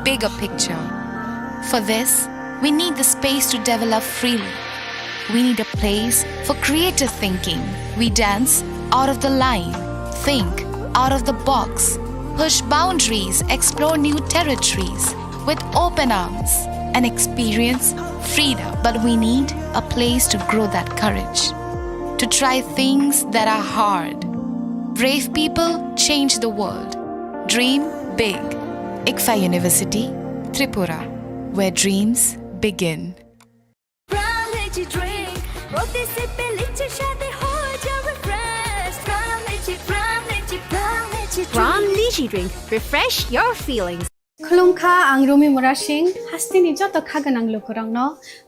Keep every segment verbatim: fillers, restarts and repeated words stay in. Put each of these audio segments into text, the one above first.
bigger picture. For this, we need the space to develop freely. We need a place for creative thinking. We dance out of the line, think out of the box, push boundaries, explore new territories with open arms, and experience freedom. But we need a place to grow that courage, to try things that are hard. Brave people change the world. Dream big. ICFAI University, Tripura, where dreams begin. Prime Lychee Drink, প্রতি সিপে লিচুর স্বাদে হয়ে যাও refresh। Prime Lychee, Prime Lychee, Prime Lychee Drink। Prime Lychee Drink, refresh your feelings. Khulumkha, ang Rumi Murasing, hasteni joto kha gwnang lukurokno,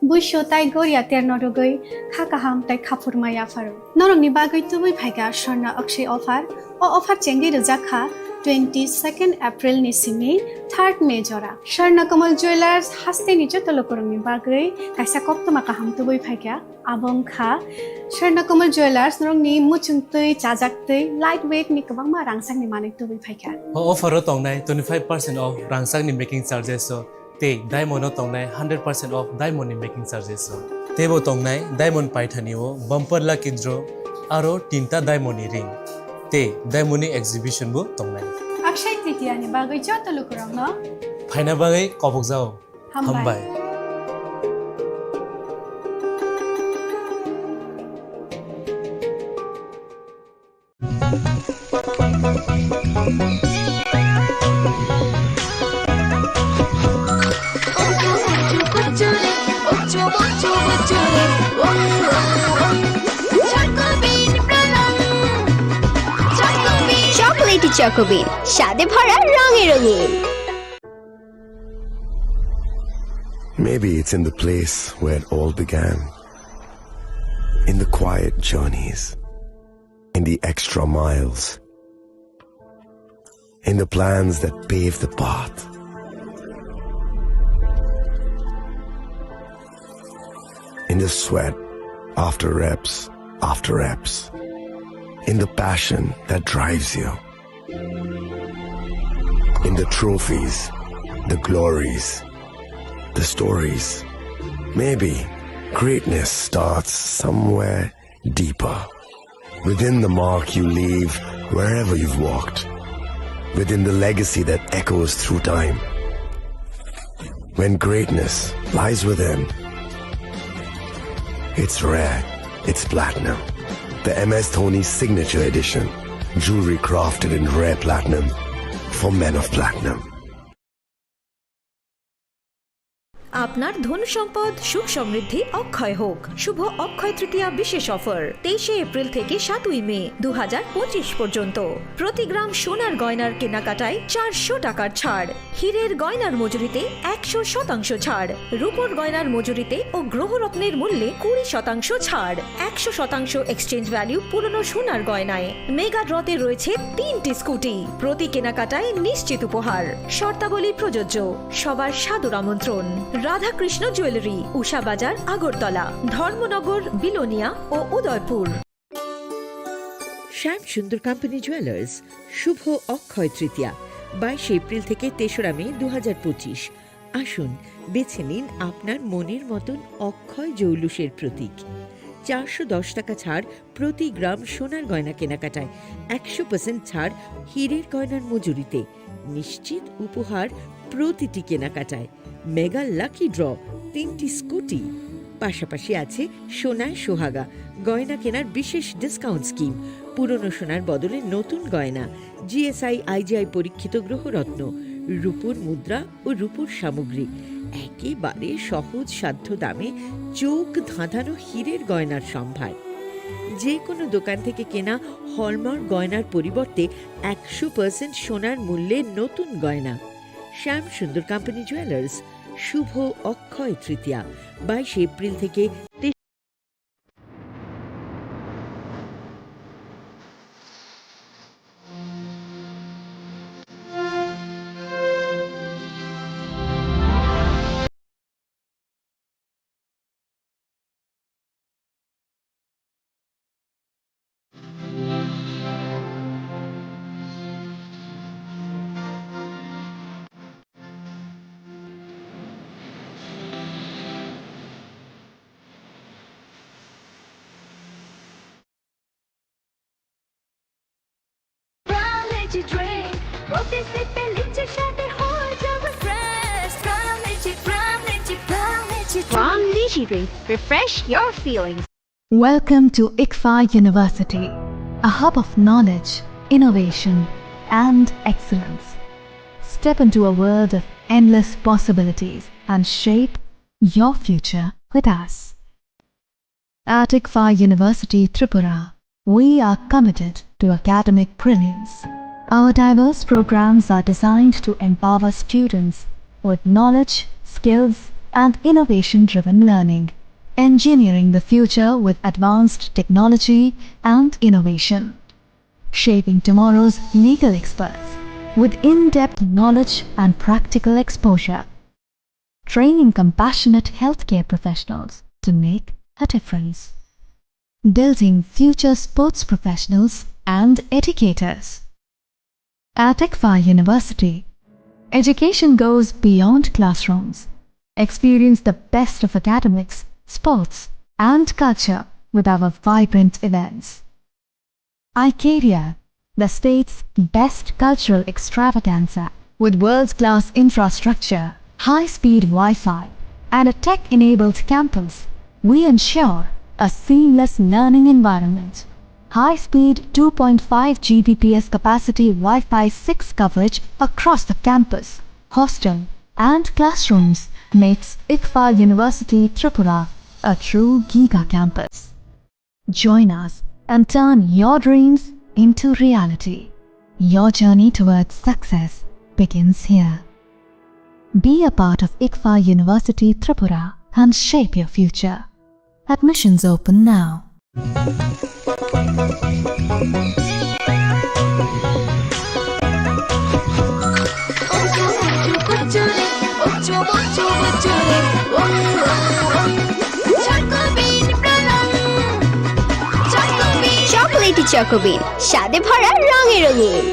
buisu tai goria terno rwgwi kha kaham tai khaphurma yapharo. Norokni bagwi tubui phaikha Swarna Akshay offer. O offer chengwi rwjak kha twenty-second April ni simi third May jora. Swarna Kamal Jewellers hasteni joto lukurokni bagwi kaisa koktwma kaham tubui phaikha. Abo wngkha Swarna Kamal Jewellers, norokni muchungtwi, chajaktwi, light weight ni kwbangma rangchakni manwi tubui phaikha. O offer o tongnai twenty-five percent off rangchakni making charges o, tei diamond o tongnai hundred percent off diamond ni making charges o. Teibo tongnai diamond paithani o bumper lucky draw, aro tinta diamond ni ring, tei diamond ni exhibition bo tongnai. Akshay Tritiya ni bagwi joto lukurokno phaina bagwi kobokjao. Hambai. Hambai. Chocolatey Choco Bean, স্বাদে ভরা রঙে রঙিন। Maybe it's in the place where it all began. In the quiet journeys, in the extra miles, in the plans that pave the path, in the sweat after reps after reps, in the passion that drives you. In the trophies, the glories, the stories. Maybe greatness starts somewhere deeper. Within the mark you leave wherever you've walked. Within the legacy that echoes through time. When greatness lies within, it's rare, it's platinum. The M S Dhoni Signature Edition. Jewelry crafted in rare platinum for men of platinum. আপনার ধন সম্পদ সুখ সমৃদ্ধি অক্ষয় হোক। শুভ অক্ষয় তৃতীয়া বিশেষ অফার, তেইশে এপ্রিল থেকে সাতই মে দু হাজার পঁচিশ পর্যন্ত। প্রতি গ্রাম সোনার গয়নার কেনাকাটায় চারশো টাকার ছাড়, হীরের গয়নার মজুরিতে একশো শতাংশ ছাড়, রূপোর গয়নার মজুরিতে ও গ্রহরত্নের মূল্যে কুড়ি শতাংশ ছাড়, একশো শতাংশ এক্সচেঞ্জ ভ্যালু পুরনো সোনার গয়নায়। মেগা ড্রতে রয়েছে তিনটি স্কুটি, প্রতি কেনাকাটায় নিশ্চিত উপহার। শর্তাবলী প্রযোজ্য। সবার সাদর আমন্ত্রণ। রাধাকৃষ্ণ জুয়েলারি, উষা বাজার, আগরতলা, ধর্মনগর, বিলোনিয়া ও উদয়পুর। শ্যাম সুন্দর কোম্পানি জুয়েলার্স, শুভ অক্ষয় তৃতীয়া, বাইশে এপ্রিল থেকে তেসরা মে দু হাজার পঁচিশ। আসুন, বেছে নিন আপনার মনের মতন অক্ষয় জৌলুসের প্রতীক। চারশো দশ টাকা ছাড় প্রতি গ্রাম সোনার গয়না কেনাকাটায়, একশো পার্সেন্ট ছাড় হীরের গয়নার মজুরিতে, নিশ্চিত উপহার প্রতিটি কেনাকাটায়। মেগা লাকি ড্র, তিনটি স্কুটি, পাশাপাশি আছে সোনায় সোহাগা, গয়না কেনার বিশেষ ডিসকাউন্ট স্কিম, পুরনো সোনার বদলে নতুন গয়না, জিএসআই আইজিআই পরীক্ষিত গ্রহরত্ন, রূপোর মুদ্রা ও রূপোর সামগ্রী, একেবারে সহজ সাধ্য দামে চোখ ধাঁধানো হীরের গয়নার সম্ভার। যে কোনো দোকান থেকে কেনা হলমার্ক গয়নার পরিবর্তে একশো পার্সেন্ট সোনার মূল্যে নতুন গয়না। শ্যাম সুন্দর কোম্পানি জুয়েলার্স, শুভ অক্ষয় তৃতীয়া, বাইশে এপ্রিল থেকে Refresh your feelings. Welcome to ICFAI University, a hub of knowledge, innovation, and excellence. Step into a world of endless possibilities and shape your future with us. At ICFAI University Tripura, we are committed to academic brilliance. Our diverse programs are designed to empower students with knowledge, skills, and innovation-driven learning, engineering the future with advanced technology and innovation, shaping tomorrow's legal experts with in-depth knowledge and practical exposure, training compassionate healthcare professionals to make a difference, building future sports professionals and educators. At ICFAI University, education goes beyond classrooms. Experience the best of academics, sports, and culture with our vibrant events. iCaria, the state's best cultural extravaganza, with world-class infrastructure, high-speed Wi-Fi, and a tech-enabled campus, we ensure a seamless learning environment. High-speed two point five G B P S capacity Wi-Fi six coverage across the campus, hostel, and classrooms makes ICFAI University Tripura a true giga campus. Join us and turn your dreams into reality. Your journey towards success begins here. Be a part of ICFAI University Tripura and shape your future. Admissions open now. Chocolatey Choco Bean, স্বাদে ভরা রঙে রঙিন।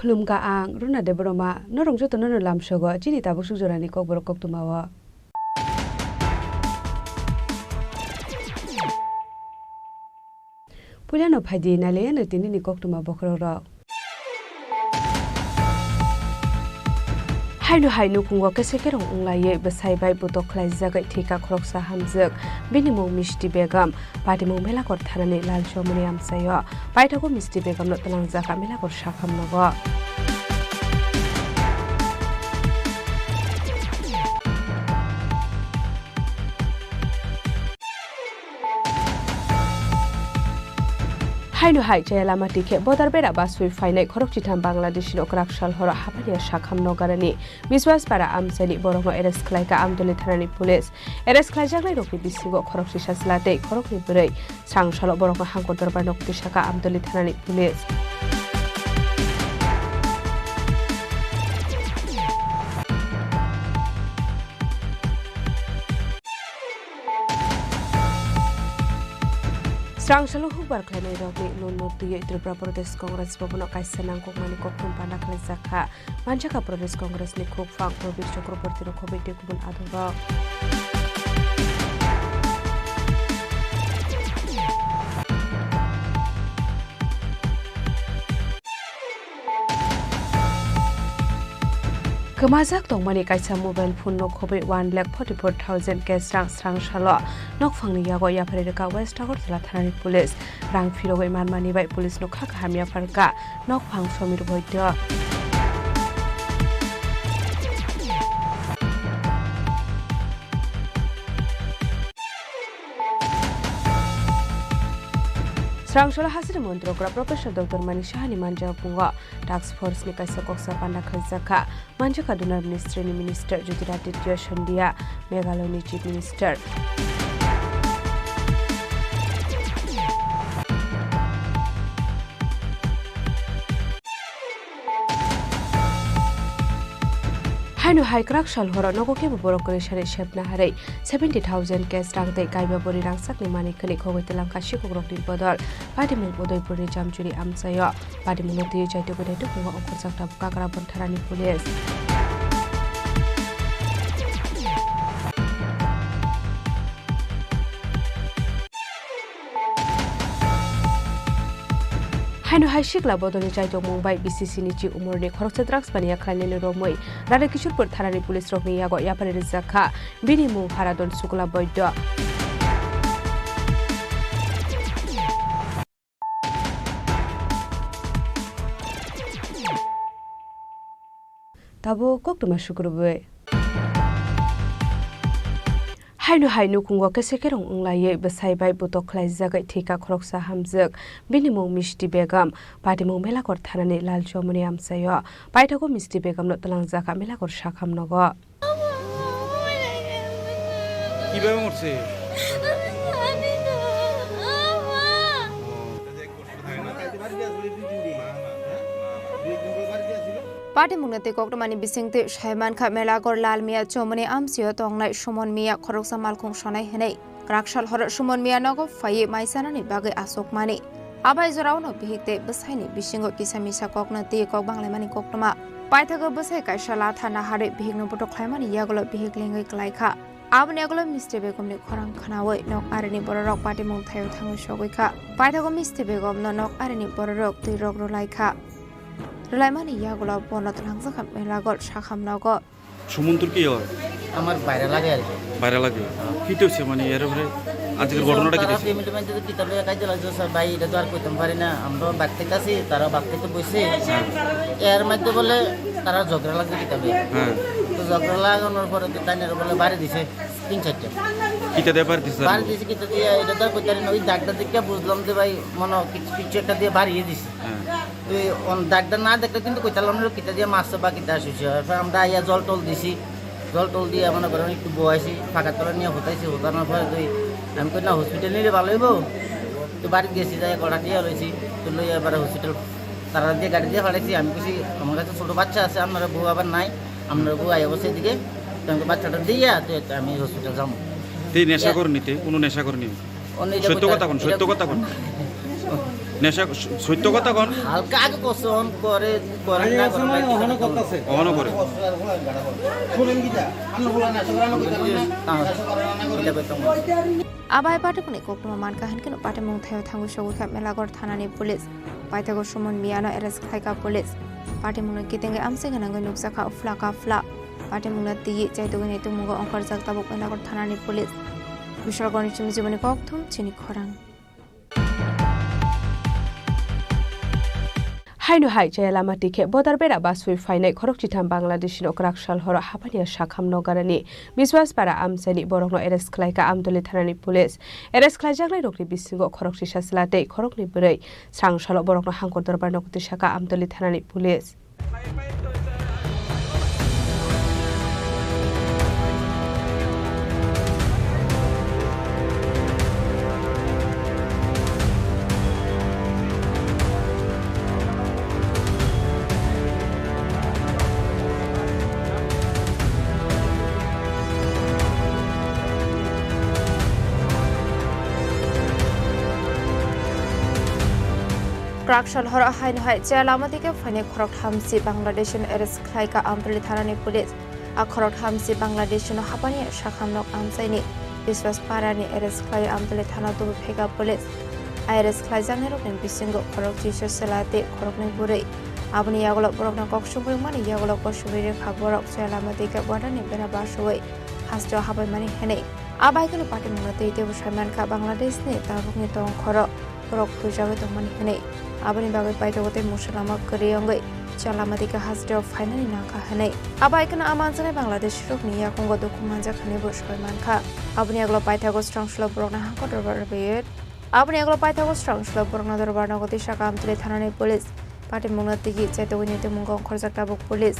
Khulumkha ang Runa Debbarma, norok jotono no lamsogo chini tabuk suk jorani kokborok koktwmao. Puilano phaidi nailaiano tinini koktwma bokhorokrok. Haino hai nukhungo kese kerong wnglaiwi bwsai bai butok khlaijagwi thwika khoroksa hamjwk, bini mung Misti Begum. Patimung Melakot thanani Lalchomoni amchaio paithago Misti Begumno twlangjak Melakot sakhamnogo. Haino hai chaya lama tikhe bodar bera basui phainai khorokchitham Bangladeshi no kwrak sal horo hapania sakham nogarani Biswas para amchaini borokno arrest khlaikha Amtwlwi thanani police. Arrest khlaijaknairokni bisingo khoroknwi sachwla tei khoroknwi bwrwi. Srang salo borokno hangkor dorbar nokti saka Amtwlwi thanani police. Srang salo hukbar khlainairokni lun lun twiwi Tripura Pradesh Congress Bhavan-o kaisa nangkukmani koktwma panda khlaijak kha. Manjaka Pradesh Congress ni khukphang Probir Chakraborty rok khobwi tei kubun adongrok. Kwmajak tongmani kaisa mobile phone no khobwi one lakh forty four thousand cash rang srang salo nokphangni yago yapharwi rwkha West Agartala thanani police. Rang phirogwi manmani bai police no kha kaham yapharkha nokphang Somir Boido. Rangcholo hasini montrogra Professor Doctor Manik Sahani manjak bungo task force ni kaisa koksa panda khaijakha. Manjakha Donor Ministry ni Minister Jyotiraditya Scindia, Meghalaya ni Chief Minister. Haino hai kwrak sal horo nogo kebo borok kwrwi sari sepna harwi seventy thousand cash rang tei kaiba bori rangchakni manwi khwnwi khogwi twlangkha sikhukrokni bodol. Patimung Udaipurni Jamchuri amchaio. Patimungno twiwi chaitugwi naitukmungo ongkhorjak tabuk Kakrabon thanani police. Haino hai sikla bodolni chaitokmung bai B C C ni chief umorni khoroksa drugs mania khlainani romwi Radha Kishorpur thanani police rokni yago yapharwi rijak kha. Bini mung Haradon Sukla Boiddo. Tabuk koktwma sukrubwi. Haino hai nukhungo kese kerong wnglaiwi bwsai bai butok khlaijagwi thwikha khoroksa hamjwk. Bini mung Misti Begum. Patimung Melakor thanani Lalchomoni amchaio. Paithago Misti Begumno twlangjakha Melakor sakham nogo. কিভাবে মরছে? Patimungno tei koktwmani bisingtwi sai mankha Melakor Lal Miya Chomoni amchaio tongnai Suman Miya khoroksa malkhung sonai hwnwi. Kwrak sal horo Suman Miya nogo phaiwi mai chanani bagwi achukmani. Abai jorao no bihik tei bwsaini bisingo kisa misa kokno twi kok banglaimani koktwma. Paithago bwsai kaisa latha naharwi bihikno butok khlaimani yagulo bihik lengwi kwlaikha. Aboni yagulo Misti Begumni khorang khwnawi nok arini bororok patimung thaio thangwi sogwi kha. Paithago Misti Begumno nok arini bororok twi rok rwlaikha. Rwlaimani yagulo bono twlangjakha Melakor sakham nogo. সুমন্তুর কি হয়? আমার বাইরে লাগে আর কি। বাইরে লাগে? হ্যাঁ। কি তো হচ্ছে মানে এর উপরে আজকের কিছু ঘটনাটা কি তারা হচ্ছে? ফ্যামিলি মধ্যে তো কিতা লইয়া কাইতে লাগছে, "স্যার, ভাই, এটা তো আর করতাম পারি না, আমরা বাড়িতে কাছে, তারা বাড়িতে বসে।" হ্যাঁ। এর মধ্যে বলে তারা ঝগড়া লাগছে কিতা লইয়া। হ্যাঁ। তো ঝগড়া লাগানোর পরে তো তাই না বলে বাড়ি দিছে তিন চারটে। কিতা দিয়ে বাড়ি দিছে? বাড়ি দিছে কিতা দিয়ে, এটা তো আর করতে পারি না। ওই দাগটা দেখে বুঝলাম যে ভাই মনে হয় কিছু, কিছু একটা দিয়ে বাড়িয়ে দিছে। হ্যাঁ। তুই অন ডাক্তার না দেখলে কিন্তু কইতাম না কিতা দিয়ে মারছে বা কিতা শুইছে। এরপর আমরা আইয়া জল টল দিছি, জল টল দিয়ে মনে করেন একটু বয়াইছি, ফাঁকা তোলা নিয়ে হতাইছি, হতানোর পরে তুই আমি কই না হসপিটাল নিলে ভালো হইব। তো বাড়িত গেছি, যাই কড়া দিয়ে লইছি, তো লই এবার হসপিটাল তারা দিয়ে গাড়ি দিয়ে ফাটাইছি। আমি কইছি আমার কাছে ছোট বাচ্চা আছে, আপনারা বউ আবার নাই, আপনারা বউ আইয়া বসে এদিকে, তো আমি বাচ্চাটা দিয়ে তো আমি হসপিটাল যাবো। তুই নেশা করনি, তুই কোনো নেশা করনি? অন্য এটা সত্য কইতা-, কথা কোন? এটা সত্য কথা কোন? নেশা, সত্য কথা কোন? হালকা আগে কসম করে, করে আগে না আছে করে মানে নাই, অহনো কথা আছে। অহনো করে। শুনেন কি তা? আমরা বলা না, সব রান্না করতে পারি না। হ্যাঁ। এটা করতাম না। Abai patimungni koktwma mankha hinkhe no patimung thaio thangwi sogwi kha Melakor thanani police. Paithago Suman Miyano arrest khlaikha police. Patimungno kitengwi amchai gwnangwi nukjakha phla ka phla. Patimungno twiwi chaitugwi naitukmungo ongkhorjak tabuk Melakor thanani police. Bishalgarhni chumui jiboni kokthum chini khorang. Haino hai chaya lama tikhe bodar bera basui phainai khorok chitham Bangladeshi no kwrak sal horo hapania sakham nogarani Biswas para amchaini borokno arrest khlaikha Amtoli thanani police. Arrest khlaijaknai rokni bisingo khorok sisa chwla tei khoroknwi bwrwi. Srang salo borokno hangkor dorbar nogo twisakha Amtoli thanani police. Kwrak sal horo haino hai chaya lama dike phainai khoroktham si Bangladesh no arrest khlaikha Amtoli thanani police. A khoroktham si Bangladesh no hapani sakham nok amchaini Biswas parani arrest khlai Amtoli thana tubu phaikha police. A arrest khlaijaknai rokni bisingo khorok chisa chwla tei khoroknwi bwrwi. Aboni yagulo borokno kok sugwi mani yagulo kosugwi rwkha borok chaya lama dike borani bera basui hasteo habaimani hwnwi. A bai kheno patimungno twi teibo sai mankha Bangladesh ni tabukni tongkhoro borok thwijagwi tongmani hwnwi. Aboni bagwi paithago tei mungsa lama kwrwi wngwi chaya lama dike hasteo phainani nangkha hwnwi. A bai kheno a manjaknai Bangladeshi rokni yakungo dukhu manjak hwnwibo sai mankha. Aboni yagulo paithago srang salo borokno hangkor dorbar rwbaio Aboni yagulo paithago srang srang borokno dorbar nogo twi saka Amtwlwi thanani police. Patimungno tigi chetogwi nwi tongmung ongkhorjak tabuk police.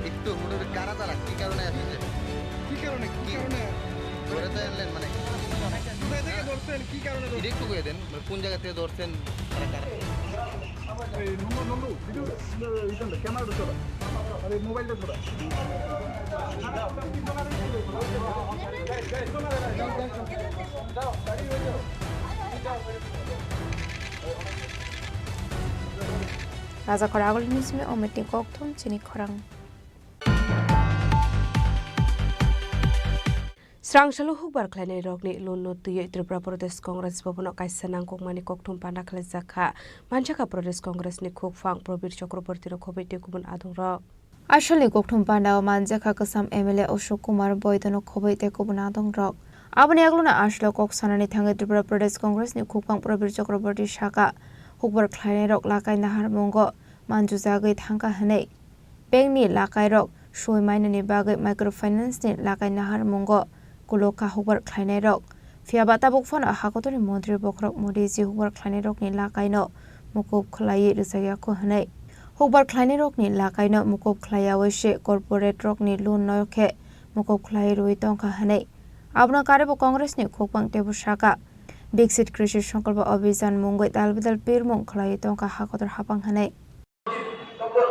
একটু হুড়ুড়ি কারা তারা কি কারণে এসেছে? কি কারণে? কি কি? কারণে? ধরে তো আনলেন মানে। কোথা থেকে ধরছেন? কি কারণে ধরছেন? এটা একটু কয়ে দেন, মানে কোন জায়গা থেকে ধরছেন, কারা কারা? এই নন্দু, নন্দু, ভিডিও, ইটা, ক্যামেরাটা ধরো। আরে মোবাইলটা ধরো। Raja Khorang agulini simi ometni kokthum chini khorang. Srangsalo hukbar khlainairokni loan no twiwi Tripura Pradesh Congress Bhavan o kaisa nangkukmani kokthum panda khlaijak kha. Manjakha Pradesh Congress ni khukphang Prabir Chakraborty no khobwi tei kubun adongrok. Asalni kokthum panda o manjakha kwcham M L A Ashok Kumar Boido no khobwi tei kubun adongrok. Aboni yagulono asalo kok sanani thangwi Tripura Pradesh Congress ni khukphang Prabir Chakraborty saka hukbar khlainairok lakai naharmungo manjujagwi thangkha hwnwi. Bank ni lakairok soi mainani bagwi microfinance ni lakai naharmungo kolok kha hukbar khlainairok. Phiya ba tabuk phano hakotorni montri bokhorok Modi ji hukbar khlainairokni lakaino mukup khlaiwi rwjakya kho hwnwi. Hukbar khlainairokni lakaino mukup khlaiyawi se corporate rokni loan no khe mukup khlaiwi rwui tongkha hwnwi. Abono karwibo Congress ni khukphang teibo saka Viksit Krishi Sankalpa Abhijan mungwi dalbidal pirmung khlaiwi tongkha hakotor haphang hwnwi.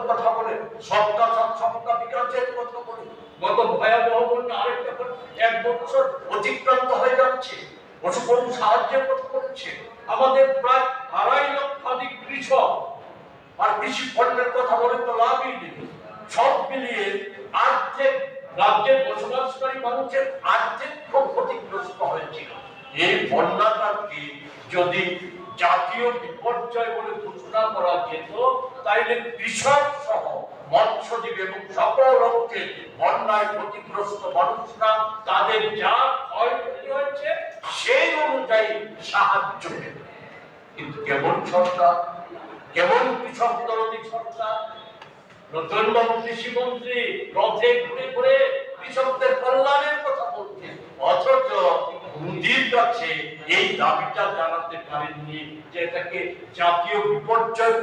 কথা বলে, সবকা সাথ সবকা বিকাশের কথা বলে, গত ভয়াবহ বন্যা আরেকটা বন্যা, এক বছর অতিক্রান্ত হয়ে যাচ্ছে, পশু পশু সাহায্যের কথা বলছে, আমাদের প্রায় আড়াই লক্ষাধিক কৃষক আর কৃষি পণ্যের কথা বলে তো লাভই নেই। সব মিলিয়ে আর্ধেক রাজ্যের বসবাসকারী মানুষের আর্ধেক খুব ক্ষতিগ্রস্ত হয়েছিল। এই বন্যাটাকে যদি জাতীয় বিপর্যয় বলে ঘোষণা করা যেত, তাইলে কৃষক সহ মৎস্যজীবী এবং সকল অর্থে বন্যায় ক্ষতিগ্রস্ত মানুষরা তাদের যা ক্ষয়ক্ষতি হয়েছে সেই অনুযায়ী সাহায্য পেত। কিন্তু কেমন সরকার, কেমন কৃষক দরদী সরকার? রতনবাবু কৃষিমন্ত্রী রথে ঘুরে ঘুরে কৃষকদের কল্যাণের কথা বলছেন, অথচ মোদির কাছে এই দাবিটা জানাতে পারেননি যে এটাকে জাতীয় বিপর্যয়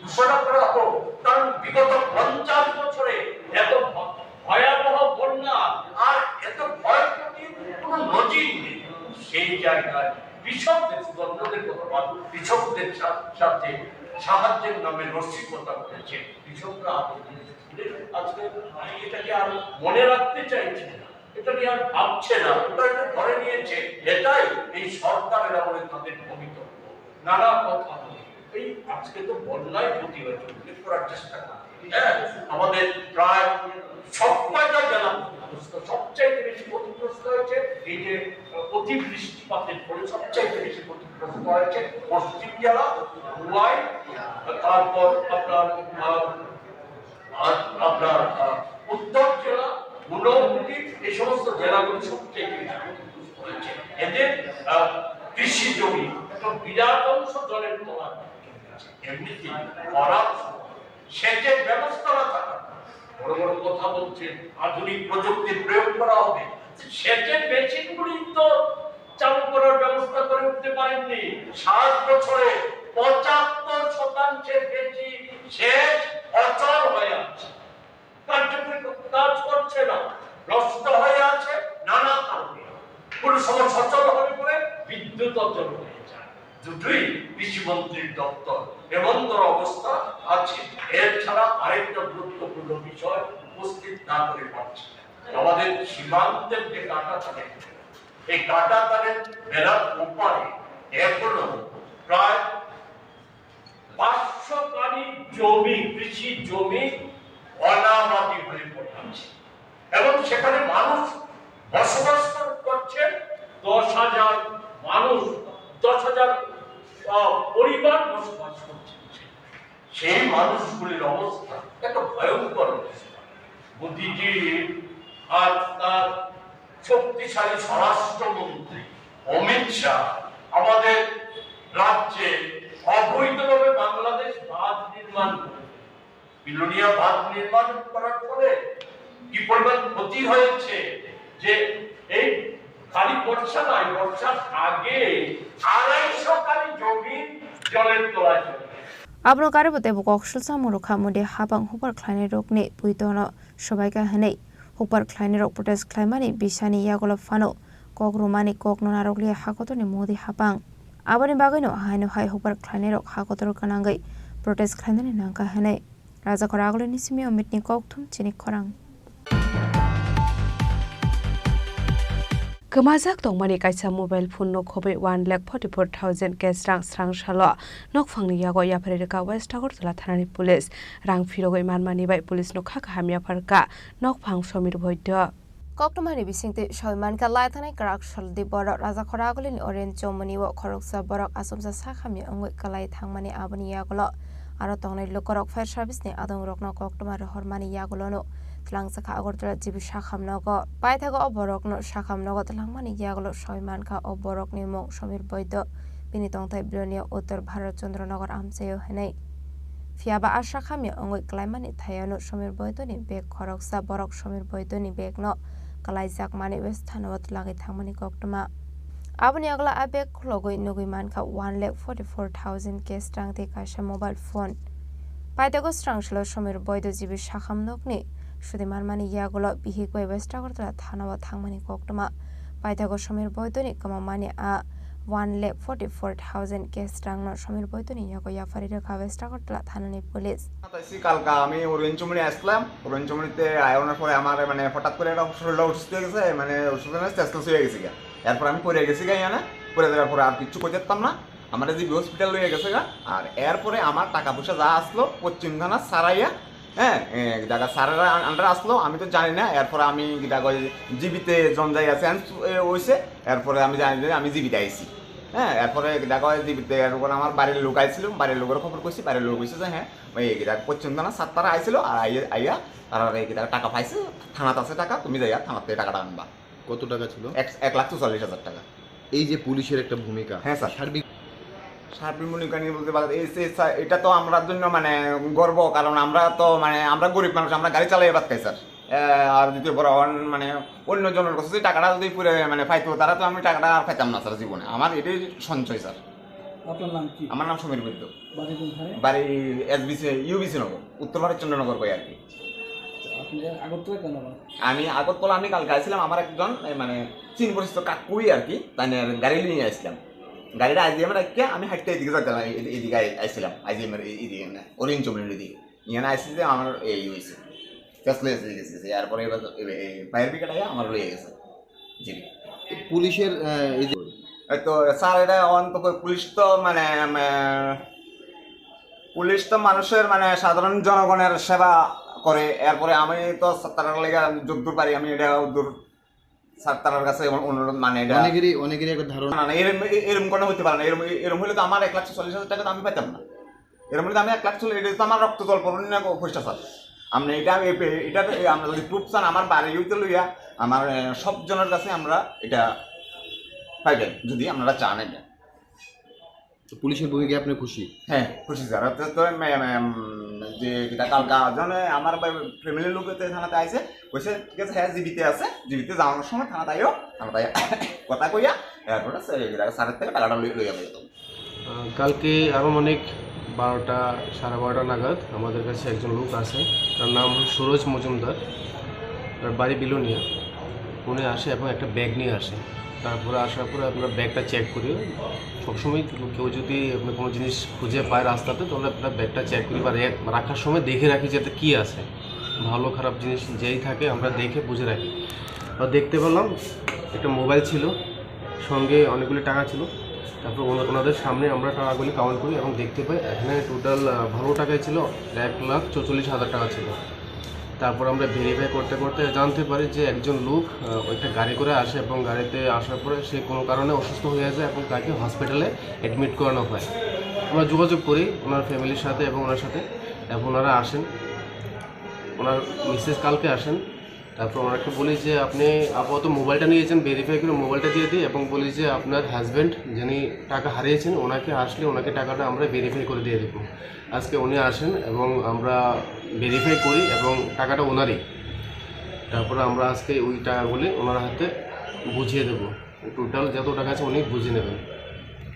ঘোষণা করা হোক, কারণ বিগত পঞ্চাশ বছরে এত ভ-, ভয়াবহ বন্যা আর এত ক্ষয়ক্ষতির কোনো নজির নেই। সেই জায়গায় কৃষকদের, শুধু অন্যদের কথা বাদ, কৃষকদের সা-, সাথে সাহায্যের নামে রসিকতা করেছে। কৃষকরা আবেদন, আজকে এটাকে আর মনে রাখতে চাইছে না, এটাকে আর ভাবছে না, ওটা এটা ধরে নিয়েছে। এটাই এই সরকারের আমলে তাদের ভবিতব্য। নানা কথা বলে, এই আজকে তো বন্যায় প্রতিবাদ উল্লেখ করার চেষ্টা করে। হ্যাঁ, আমাদের প্রায় সব কয়টা জেলা ক্ষতিগ্রস্ত, সবচাইতে বেশি ক্ষতিগ্রস্ত হয়েছে এই যে, আহ, অতিবৃষ্টিপাতের ফলে সবচাইতে বেশি ক্ষতিগ্রস্ত হয়েছে পশ্চিম জেলা, খোয়াই, তারপর আপনার, আহ, আর আপনার, আহ, উত্তর জেলা, ঊনকোটি, এই সমস্ত জেলাগুলি সবচেয়ে বেশি ক্ষতিগ্রস্ত হয়েছে। এদের, আহ, কৃষি জমি একটা বিরাট অংশ জলের তলায়। এমনিতে খরার সময় সেচের ব্যবস্থা না থাকার, বড় বড় কথা বলছেন, আধুনিক প্রযুক্তির প্রয়োগ করা হবে। সেচের মেশিনগুলি তো চালু করার ব্যবস্থা করে উঠতে পারেননি। সাত বছরে পঁচাত্তর শতাংশের বেশি সেচ অচল হয়ে আছে, কার্যকরী কাজ করছে না, নষ্ট হয়ে আছে নানা কারণে। কোনো সময় সচল হয়ে পড়ে বিদ্যুৎ অচল হয়ে যায়। দুটোই কৃষিমন্ত্রীর দপ্তর এমন তোর অবস্থা আছে। এর ছাড়া আরেকটা গুরুত্বপূর্ণ বিষয় উপস্থিত না করে পারছি না। আমাদের সীমান্তের যে কাটা তারের, এই কাটা তারের বেড়ার ওপারে এখনো প্রায় পাঁচশো কানি জমি, কৃষি জমি অনাবাদি হয়ে পড়ে আছে এবং সেখানে মানুষ বসবাস কর-, করছে। দশ হাজার মানুষ, দশ হাজার, আহ, পরিবার বসবাস করছে। সেই মানুষগুলির অবস্থা একটা ভয়ঙ্কর অবস্থা। মোদিজি আর তার শক্তিশালী স্বরাষ্ট্রমন্ত্রী অমিত শাহ আমাদের রাজ্যে অবৈধভাবে বাংলাদেশ বাঁধ নির্মাণ করে, বিলোনিয়া বাঁধ নির্মাণ করার ফলে কি পরিমাণ ক্ষতি হয়েছে, যে এই খালি বর্ষা নয়, বর্ষার আগে আড়াইশো কানি জমি জলের তলায় চলে গেছে। Abono karibo teibo kok swlsa mungro kha, modi hapang hukbar khlainai rokni puitono sobaikha hwnwi hukbar khlainai rok protest khlaimani bisani yagulo phano kok rwmani kokno narwkliya hakotorni modi hapang. Aboni bagwino haino hai hukbar khlainai rok hakotor gwnangwi protest khlainani nangkha hwnwi Rajakhor Agulini simi Omitni kokthum chini khorang. Kwmajak tongmani kaisa mobile phone no khobwi one lakh forty four thousand cash rang srang salo nokphangni yago yapharwi rwkha West Agartala thanani police. Rang phirogwi manmani bai police no kha kaham yapharkha nokphang Somir Boido. Koktwmani bisingtwi sawi mankha, lai thanai kwrak saldi borok Rajakhor Agulini Orange Chomoni o khoroksa borok achomsa sak hamya wngwi kwlai thangmani, aboni yagulo aro tongnai lukurok fire service ni adongrokno koktwma rohormani yagulono twlangjakha Agartala G B Sakham nogo. Paithago o borokno Sakham nogo twlangmani yagulo sawi mankha o borokni mung Somir Boido, bini tongthai Bilonia Uttor Bharat Chandra Nagar amchaio hwnwi. Phiyaba a sak hamya wngwi kwlaimani thayano Somir Boidoni bag khoroksa borok Somir Boidoni bagno kwlaijakmani West thanao twlangwi thangmani koktwma. Aboni yagulo a bag khulogwi nugwi mankha one lakh forty four thousand cash rang tei kaisa mobile phone. Paithago srang salo Somir Boido G B Sakham nokni sudi manmani yagulo bihik bai West Agartala thanao thangmani koktwma. Paithago Somir Boidoni kwmamani a one lakh forty four thousand cash rangno Somir Boidoni yago yapharwi rwkha West Agartala thanani police. তাইছি কালকা আমি অরেঞ্জ চুমনি আসলাম, অরেঞ্জ চুমনিতে আওয়ার পরে আমার মানে হঠাৎ করে একটা শরীরটা অসুস্থ হয়ে গেছে, মানে অসুস্থ মানে চেঞ্জ হয়ে গেছে গা। এরপর আমি পড়ে গেছি গা, ইয়ানে পড়ে যাওয়ার পরে আর কিচ্ছু করতে পারতাম না। আমার জিবি হসপিটাল লইয়া গেছে গা। আর এরপরে আমার টাকা পয়সা যা আসলো পশ্চিম থানা সারাইয়া, হ্যাঁ, এ, জায়গা সারাইয়া আন-, আন্ডার আসলো, আমি তো জানি না। এরপরে আমি জায়গা ওই জিবিতে জন যাই আছে, আন-, এ, হইছে। এরপরে আমি জানি যে আমি জিবিতে আইছি। হ্যাঁ, এরপরে জায়গা ওই জিবিতে এরপরে আমার বাড়ির লোক আইছিল, বাড়ির লোকের খবর কইছি, বাড়ির লোক কইছে যে হ্যাঁ, ওই জায়গা পশ্চিম থানা সাত তারা আইছিল, আর আইয়া, আইয়া তারা এই জায়গা টাকা পাইছে, থানাত আছে টাকা, তুমি যাইয়া থানাতে টাকাটা আনবা। কত টাকা ছিল? এক, এক লাখ চুয়াল্লিশ হাজার টাকা। এই যে পুলিশের একটা ভূমিকা, হ্যাঁ, স্যার। সার্বিক সার্বিক ভূমিকা নিয়ে বলতে পারেন, এই যে, স্যার, এটা তো আমরার জন্য মানে গর্ব, কারণ আমরা তো মানে আমরা গরিব মানুষ, আমরা গাড়ি চালাই ভাত খাই, স্যার। এ, আর দ্বিতীয় পরে অন-, মানে অন্য জনের কাছে যদি টাকাটা যদি পুরে মানে পাইতো, তারা তো আমি টাকাটা আর পাইতাম না, স্যার, জীবনে। আমার এটাই সঞ্চয়, স্যার। আপনার নাম কি? আমার নাম সমীর বৈদ্য। বাড়ি কোনখানে? বাড়ি এসবিসি, ইউবিসি নগর, উত্তর ভারতচন্দ্র নগর কই আর কি। আচ্ছা, আপনি আগরতলা কেন আবার? আমি আগরতলা আমি কালকে আইছিলাম, আমার একজন, এ, মানে, চিন পরিচিত কাকুই আর কি, তাই নিয়ে গাড়ি নিয়ে আসলাম। গাড়িটা আইজিএম এ রাখিয়া আমি হাঁটতে এদিকে যাইতাম, এ-, এদিকে আই-, আইছিলাম, আইজিএম এর এ-, এদিকে না, অরেঞ্জ চমনির এদিকে। ইয়ান আইসি যে আমার এই হইছে, ফেসলে এসে গেছে, এরপরে এবার তো এ-, এ-, ফায়ার ব্রিগেড আইয়া আমার লইয়া গেছে। জি। পুলিশের, আহ, এই যে এই তো স্যার, এটা অন তো পুলিশ তো মানে, মানে, পুলিশ তো মানুষের মানে সাধারণ জনগণের সেবা করে। এরপরে আমি তো তার লেগে যদ্দূর পারি আমি এটা দূর স্যার তার কাছে এমন অনুরোধ মানে এটা অনেকেরই, অনেকেরই একটা ধারণা। না, না, এরম, এ-, এরম কোনো হইতে পারে না। এরম, এরম হইলে তো আমার এক লাখ চল্লিশ হাজার টাকা তো আমি পাইতাম না। এরম হইলে তো আমি এক লাখ চল্লিশ, এটা তো আমার রক্ত জল পড়ুন না পয়সা স্যার। আমরা এটা, এ-, এ-, এটা তো, এ, আমরা যদি প্রুফ চান, আমার বাড়ি হইতে লইয়া, আমার, এ, সব জনের কাছে আমরা এটা পাইবেন, যদি আপনারা চান এটা। তো পুলিশের ভূমিকায় আপনি খুশি? হ্যাঁ, খুশি স্যার। তো, তো, এম, এম, এম, যে এটা কালকা জনে আমার বা-, ফ্যামিলির লোক তো থানাতে আইছে, কইছে, "ঠিক আছে, হ্যাঁ, জিবিতে আছে, জিবিতে যাওয়ার সময় থানাতে আইও, থানাতে আইয়া কথা কইয়া, এরপরে স্যার, এটা স্যারের থেকে টাকাটা লই, লইয়া যাবে তো।" আহ, কালকে আনুমানিক বারোটা, সাড়ে বারোটা নাগাদ আমাদের কাছে একজন লোক আসে, তার নাম সুরজ মজুমদার, তার বাড়ি বিলোনিয়া। উনি আসে এবং একটা ব্যাগ নিয়ে আসে। তারপরে আসার পরে আমরা ব্যাগটা চেক করি। সবসময় কেউ যদি আমরা কোনো জিনিস খুঁজে পায় রাস্তাতে, তাহলে আমরা ব্যাগটা চেক করি বা রে-, রাখার সময় দেখে রাখি যে এতে কী আছে। ভালো খারাপ জিনিস যেই থাকে, আমরা দেখে বুঝে রাখি। আর দেখতে পেলাম একটা মোবাইল ছিল, সঙ্গে অনেকগুলি টাকা ছিল। তারপর ওনা-, ওনাদের সামনে আমরা টাকাগুলি কাউন্ট করি এবং দেখতে পাই এখানে টোটাল, আহ, ভালো টাকাই ছিল, এক লাখ চৌচল্লিশ হাজার টাকা ছিল। তারপর আমরা ভেরিফাই করতে করতে জানতে পারি যে একজন লোক, আহ, একটা গাড়ি করে আসে এবং গাড়িতে আসার পরে সে কোনো কারণে অসুস্থ হয়ে যায় এবং তাকে হসপিটালে অ্যাডমিট করানো হয়। আমরা যোগাযোগ করি ওনার ফ্যামিলির সাথে এবং ওনার সাথে, এবং ওনারা আসেন, ওনার মিসেস কালকে আসেন। তারপর ওনাকে বলি যে, "আপনি আপাতত মোবাইলটা নিয়েছেন, ভেরিফাই করে মোবাইলটা দিয়ে দিই," এবং বলি যে, "আপনার হাজব্যান্ড যিনি টাকা হারিয়েছেন, ওনাকে আসলে ওনাকে টাকাটা আমরা ভেরিফাই করে দিয়ে দেবো।" আজকে উনি আসেন এবং আমরা ভেরিফাই করি এবং টাকাটা ওনারই। তারপরে আমরা আজকে ওই টাকাগুলি ওনার হাতে বুঝিয়ে দেবো। টোটাল যত টাকা আছে উনি বুঝে নেবেন।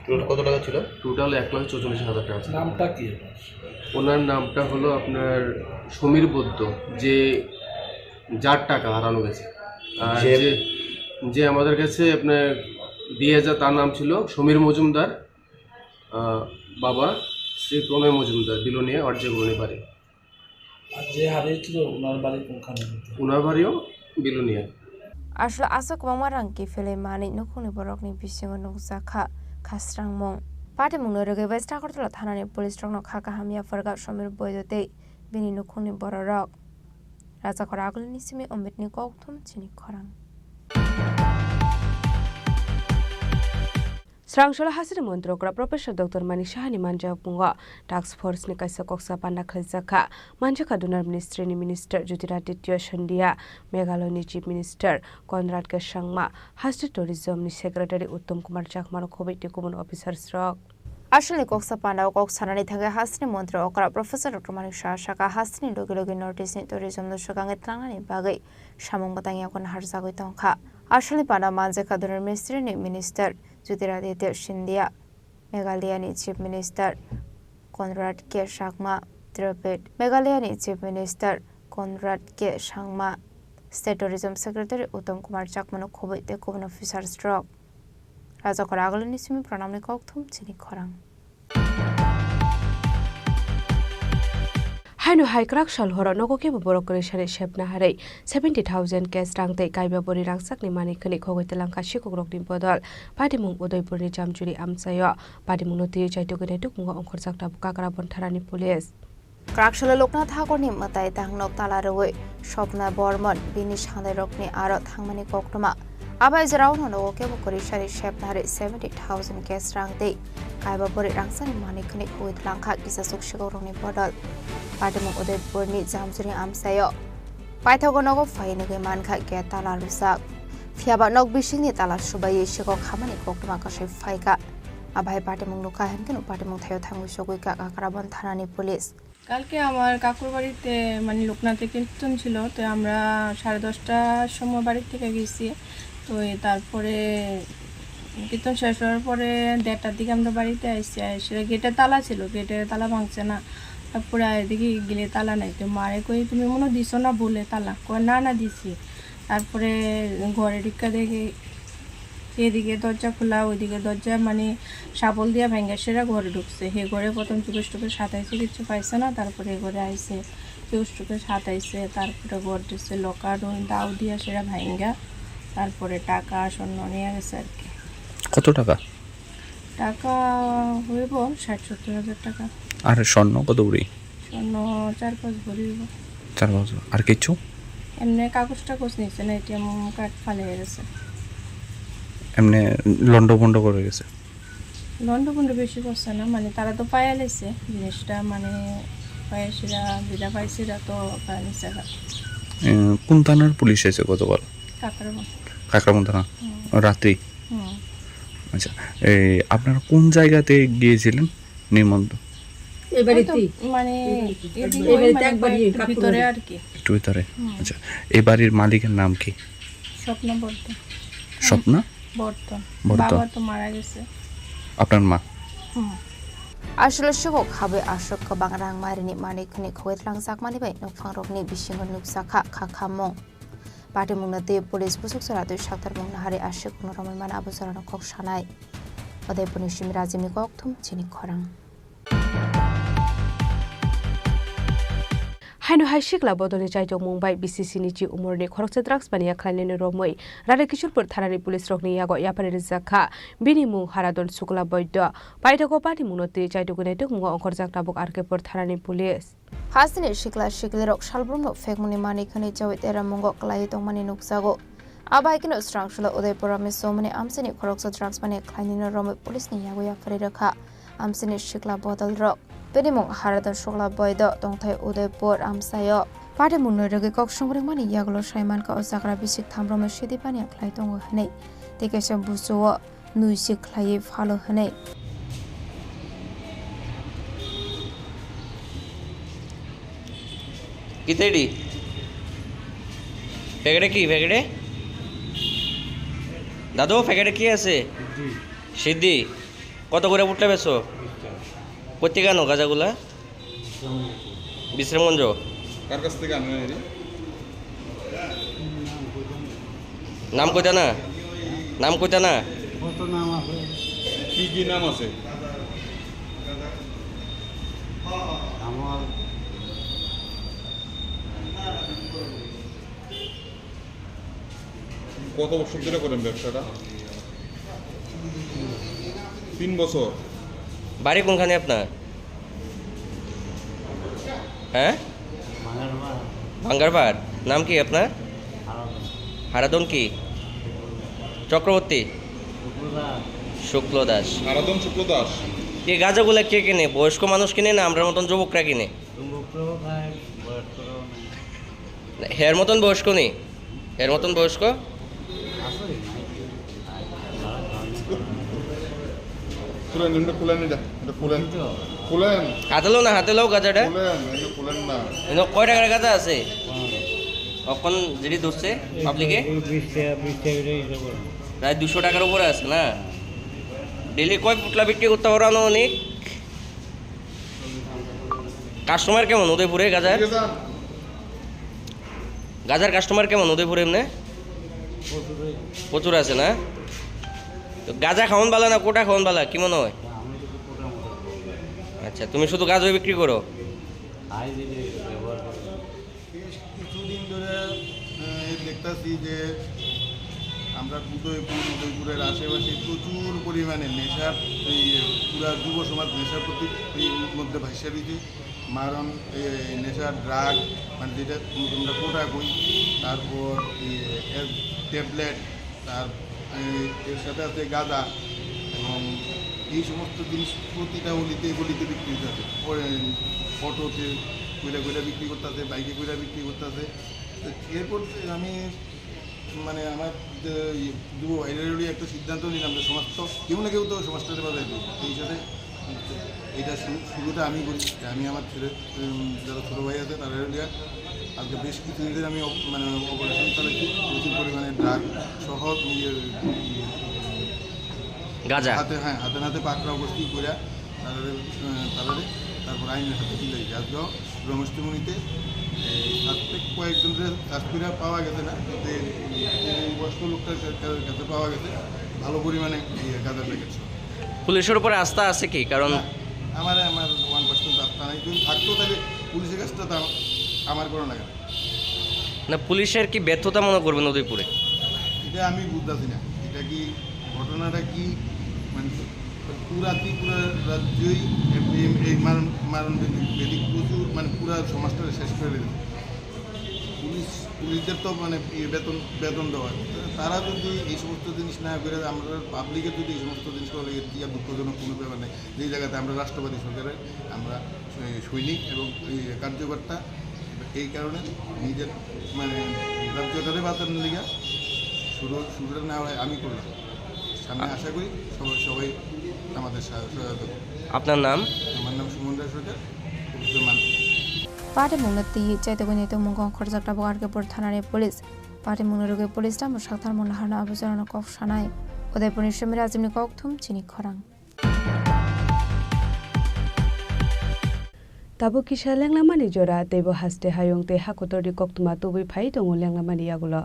টোটাল কত টাকা ছিল? টোটাল এক লাখ চৌচল্লিশ হাজার টাকা ছিল। নামটা কি ওনার? ওনার নামটা হলো আপনার সমীর বৈদ্য, যে যার টাকা হারানো গেছে। আর যে যে, যে আমাদের কাছে আপনার দিয়ে যায়, তার নাম ছিল সমীর মজুমদার। আহ, বাবা শ্রী প্রণয় মজুমদার, বিলোনিয়া, অর্জে গরুনি বাড়ি। আর যে হারিয়েছিল, ওনার বাড়ি কোনখানে? ওনার বাড়িও Belonia. Aswk aswk kwbangma rang kiphilwi manwi nukhungni borokni bisingo nukjakha khasrangmung. Patimungno rwgwi West Agartala thanani police rokno kha kaham yapharkha Somir Boido tei bini nukhungni bororok. Rajakhor Agulini simi Omitni kokthum chini khorang. Srangsola hasteni montri okra Professor Doctor Manik Sahani manjayamungo task force ni kaisa koksa panda khaijakha. Manjakha Donor Ministry ni Minister Jyotiraditya Scindia, Meghalaya ni Chief Minister Conrad K Sangma, haste Tourism ni Secretary Uttom Kumar Chakma rok khobwi tei kubun officers rok. Aswkni koksa pandao kok sanani thangwi hasteni montri okra Professor Doctor Manik Saha sakha, hasteni logi logi North East ni tourism no swkangwi tlangnani bagwi samung bwtang yago naharjagwi tongkha. Aswkni pandao manjakha Donor Ministry ni Minister Jyotiraditya Scindia, Meghalaya ni Chief Minister Conrad K Sangma, Tripit, Meghalaya ni Chief Minister Conrad K Sangma, State Tourism Secretary Uttom Kumar Chakma no khobwi tei kubun officers rok. Rajakhor Agulini simi Pranamni kokthum chini khorang. Haino hai kwrak sal horo nogo kebo borok kwrwi sari sepna harwi seventy thousand cash rang tei kaiba bori rangchakni manwi khwnwi khogwi twlangkha sikokrokni bodol. Patimung Udaipurni Jamjuri amchaio. Patimungno twiwi chaitugwi naitukmungo ongkhorjak tabuk Kakrabon thanani police. Kwrak salo Loknath Thakurni mwtai tangnok tala rwui Swapna Bormon bini sandairokni aro thangmani koktwma. Abai jora-o nogo kebo kwrwi sari sepna harwi seventy thousand cash rang tei kaiba bori rangchakni manwi khwnwi khogwi twlangkha kisa chuk sikokrokni bodol. Patimung Udaipurni Jamjuri amchaio. Paithago nogo phai nugwi mankha gate tala rwjak. Phiyaba nok bisingni tala subaiwi sikok khamani koktwma kwsai phaikha. Abai patimung nukha hinkhe no patimung thaio thangwi sogwi kha Kakrabon thanani police. কালকে আমার কাকুর বাড়িতে, মানে, লোকনাথে কীর্তন ছিল, তো আমরা সাড়ে দশটার সময় বাড়ি থেকে গেছি। তো এই তারপরে কীর্তন শেষ হওয়ার পরে দেড়টার দিকে আমরা বাড়িতে আইসি, এসে গেটে তালা ছিল, গেটে তালা ভাঙছে না। তারপরে এদিকে গেলে তালা নাই, তো মারে কই, "তুমি মনে হয় দিছো না বলে তালা।" কয়, "না, না, দিছি।" তারপরে ঘরে ঢুকে দেখি এদিকে দরজা খোলা, ওইদিকে দরজা, মানে, শাবল দিয়া ভাঙ্গা সেরা ঘরে ঢুকছে। হে ঘরে প্রথম চুকেশ টুকেশ হাতাইছে, কিচ্ছু পাইছে না। তারপরে এ ঘরে আইছে, চুকেশ টুকেশ হাতাইছে, তারপরে ঘর দিছে লকার, ওই দাও দিয়া সেরা ভাঙ্গা, তারপরে টাকা স্বর্ণ নিয়ে গেছে আর কি। কত টাকা? টাকা হইব ষাট সত্তর হাজার টাকা। আর স্বর্ণ কত ভরি? স্বর্ণ চার পাঁচ ভরি হইব। চার পাঁচ ভরি। আর কিছু? এমনি কাগজ টাগজ নিছে না, এটিএম কার্ড ফালাই গেছে। এমনি লন্ড ভন্ড করে গেছে? লন্ড ভন্ড বেশি করছে না, মানে, তারা তো পায়া লাইছে জিনিসটা, মানে, পায়া সেরা, যেটা পাইছে, সেটা তো পায়া নিছে। এ, কোন থানার পুলিশ এসে গতকাল? কাকরাবন। কাকরাবন থানা? হুম। রাত্রি? হুম। আচ্ছা, এই আপনারা কোন জায়গাতে গিয়েছিলেন নিমন্ত্রণ? এই ওই তো, বাড়িতেই? মানে, এই বাড়িতেই। এদিকে এই ওই, বাড়িতে মানে, একবারই একটু কাকু ভিতরে বাড়ি। আর কি। একটু ভিতরে? হুম। আচ্ছা, এই বাড়ির মালিকের নাম কি? স্বপ্ন বর্ধন। স্বপ্না? বর্ধন। বর্ধন। বাবা তো মারা গেছে। আপনার মা? হুম। Aswk sukok habwi aswk kwbang rang marini manwi khwnwi khogwi twlangjakmani bai nokphangrokni bisingo nukjakha kha khamung. Patimungno twi police busuk jora twi saktarmung naharwi aswk no romwi mano abo jorano kok sanai. Udaipurni simi Rajibni kokthum chini khorang. Haino hai sikla bodolni chaitokmung bai bisi sinichi umorni khoroksa drugs mania khlainani romwi Radha Kishorpur thanani police rokni yago yapharwi rijak kha. Bini mung Haradon Shukla Boido. Paithago patimungno twi chaitokwi naitukmungo ongkhorjak tabuk R K Pur thanani police. Hasteni sikla siklirok salbrumno phekmungni manwi khwnwi chawi tera mungo kwlaiwi tongmani nukjago. Abo hai kheno swrang solo Udaipur Rameswamani amchaini khoroksa drugs mania khlainani romwi police ni yago yapharwi rwkha. Amchaini sikla bodolrok. Bini mung Haradon Shukla Boido, tongthai Udaipur amchaio. Patimungno rwgwi kok songringmani yagulo sai mankha o chagra bisik thamrokno sidi paniya khlai tongo hwnwi. Tei kaisa busuo nui se khlaiwi phalo hwnwi. কিতা এটি? প্যাকেটে কি? প্যাকেটে? দাদু, প্যাকেটে কি আছে? সিদ্ধি। সিদ্ধি। কত করে পুটলা বেচো? বিশ টাকা। কোথেকে আনো গাঁজাগুলা? বিশ্রামগঞ্জ। বিশ্রামগঞ্জ। কার কাছ থেকে আনো এটি? নাম কইতা না? নাম কইতা না? কত নাম আছে? কি কি নাম আছে? আমার কত বছর ধরে করেন ব্যবসাটা? তিন বছর। বাড়ি কোনখানে আপনার? হ্যাঁ? ভাঙ্গারপাড়। নাম কি আপনার? হারাধন। হারাধন কি? চক্রবর্তী? শুক্ল দাস। শুক্ল দাস। হারাধন শুক্ল দাস। এই গাঁজাগুলা কে কিনে? বয়স্ক মানুষ কিনে না আমরার মতন যুবকরা কিনে? যুবকরাও খায়, বয়স্করাও নেয়। হের মতন বয়স্ক নেই? এর মতন বয়স্ক? খুলেন, এমনি খুলেন এটা, এটা খুলেন। খুলেন। হাতে লও না, হাতে লও গাঁজাটা। খুলেন, এটা খুলেন না। এনে কয় টাকার গাঁজা আছে? এখন যেটি ধরছে পাবলিকে? প্রায় দুশো টাকার উপরে আছে না? ডেইলি কয় পুটলা বিক্রি করতে পারো আনুমানিক? কাস্টমার কেমন উদয়পুরে গাঁজার? গাঁজার কাস্টমার কেমন উদয়পুরে এমনি? প্রচুর আছে না? তো গাঁজা খাওয়ান বালা না কোটা খাওয়ান বালা, কি মনে হয়? আচ্ছা, তুমি শুধু গাঁজাই বিক্রি করো? বেশ কিছুদিন ধরে, আহ, এই দেখতাছি যে আমরা উদয়পুর, উদয়পুরের আশেপাশে প্রচুর পরিমাণে নেশার, এই পুরা যুব সমাজ নেশার প্রতি এই মধ্যে ভাসিয়া রয়েছে। মারণ, এই নেশা, ড্রাগ, মানে যেটা আমরা কোটা কই, তারপর এই এর ট্যাবলেট, তার, এই এর সাথে আছে গাঁজা এবং এই সমস্ত জিনিস প্রতিটা অলিতে গলিতে বিক্রি হইতাছে। অটোতে কইরা কইরা বিক্রি করতেছে, বাইকে কইরা বিক্রি করতেছে। তো এরপর আমি মানে আমার যে ইয়ে, যুব ভাইদের একটা সিদ্ধান্ত নিলাম যে সমাজ তো কেউ না কেউ তো সমাজটাতে বাজাই দেবো। এই হিসাবে এটা শুরু, শুরুটা আমি করি, যে আমি আমার ছেলে, উম, যারা ছোটো ভাই আছে তারা লিয়া আজকে বেশ কিছুদিন ধরে আমি অপ-, মানে অপারেশন চালাচ্ছি, প্রচুর পরিমাণে ড্রাগ সহ ইয়ে, ইয়ে, গাঁজা। হাতে, হ্যাঁ, হাতে নাতে পাকড়াও করছি, কইরা তারারে, আহ, তারারে তারপর আইনের হাতে তুলে দিই। আজকেও রমেশ তেমনিতে এই সাসপেক্ট কয়েকজনরে সাসপেক্ট পাওয়া গেছে না, কিন্তু এই, এই বয়স্ক লোকটার কা-, কা-, কাছে পাওয়া গেছে ভালো পরিমাণে এই গাঁজার প্যাকেট সহ। পুলিশের উপরে আস্থা আছে কি? কারণ না, আমার, আমার ওয়ান পার্সেন্ট আস্থা নাই। যদি থাকতো তাহলে পুলিশের কাজটা তো আমার, আমার করা লাগে না। না, পুলিশের কি ব্যর্থতা মনে করবেন উদয়পুরে? এটা আমি বুঝতেছি না, এটা কি ঘটনাটা কি, মানে পুরা ত্রিপুরা রাজ্যই এই, এই মারণ, মারণ ব্যাধি, ব্যাধি প্রচুর, মানে পুরা সমাজটা শেষ করে দিল। পুলিশ, পুলিশদের তো মানে ইয়ে বেতন, বেতন দেওয়া, তারা যদি এই সমস্ত জিনিস না করে আমরা পাবলিকের যদি এই সমস্ত জিনিস করে, এটা দুঃখজনক কোনো ব্যাপার নেই। যে জায়গাতে আমরা রাষ্ট্রবাদী সরকারের আমরা, এ, সৈনিক এবং, এ, কার্যকর্তা, এই কারণে নিজের মানে রাজ্যটারে বাঁচানোর লিগা শুরু, শুরুটা না হয় আমি করলাম। সামনে আশা করি সবাই, সবাই আমাদের সা-, সহায়তা করবে। আপনার নাম? আমার নাম সুমন রায় সরকার, অফিসের মালিক। Patimungno twi chaitogwi naitukmungo khorjak tabuk R K Pur thanani police. Patimungni rwgwi police tamo sakthar mung naharno abo jorano kok sanai. Udaipurni Sumir Ajimni kokthum chini khorang. Tabuk kisa lenglamani jora, teibo haste hayung tei hakotorni koktwma tubui phai tongo lenglamani yagulo.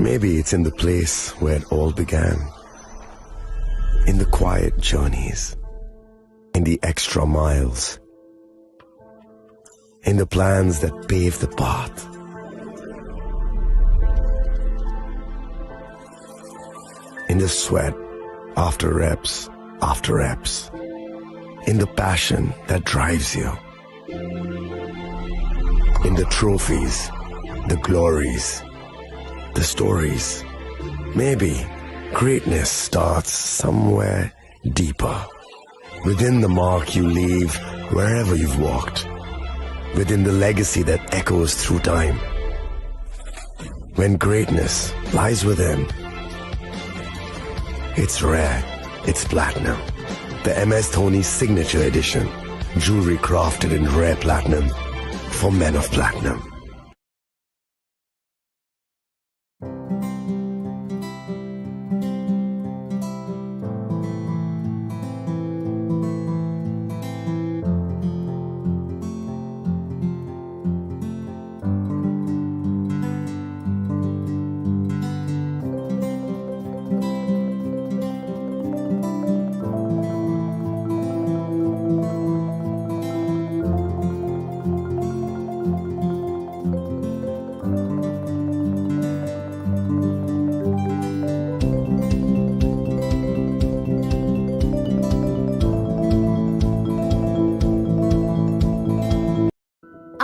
Maybe it's in the place where it all began. In the quiet journeys, in the extra miles, in the plans that pave the path, in the sweat after reps after reps, in the passion that drives you, in the trophies, the glories, the stories. Maybe greatness starts somewhere deeper, within the mark you leave wherever you've walked, within the legacy that echoes through time. When greatness lies within, it's rare, it's platinum. The M S Dhoni Signature Edition, jewelry crafted in rare platinum for men of platinum.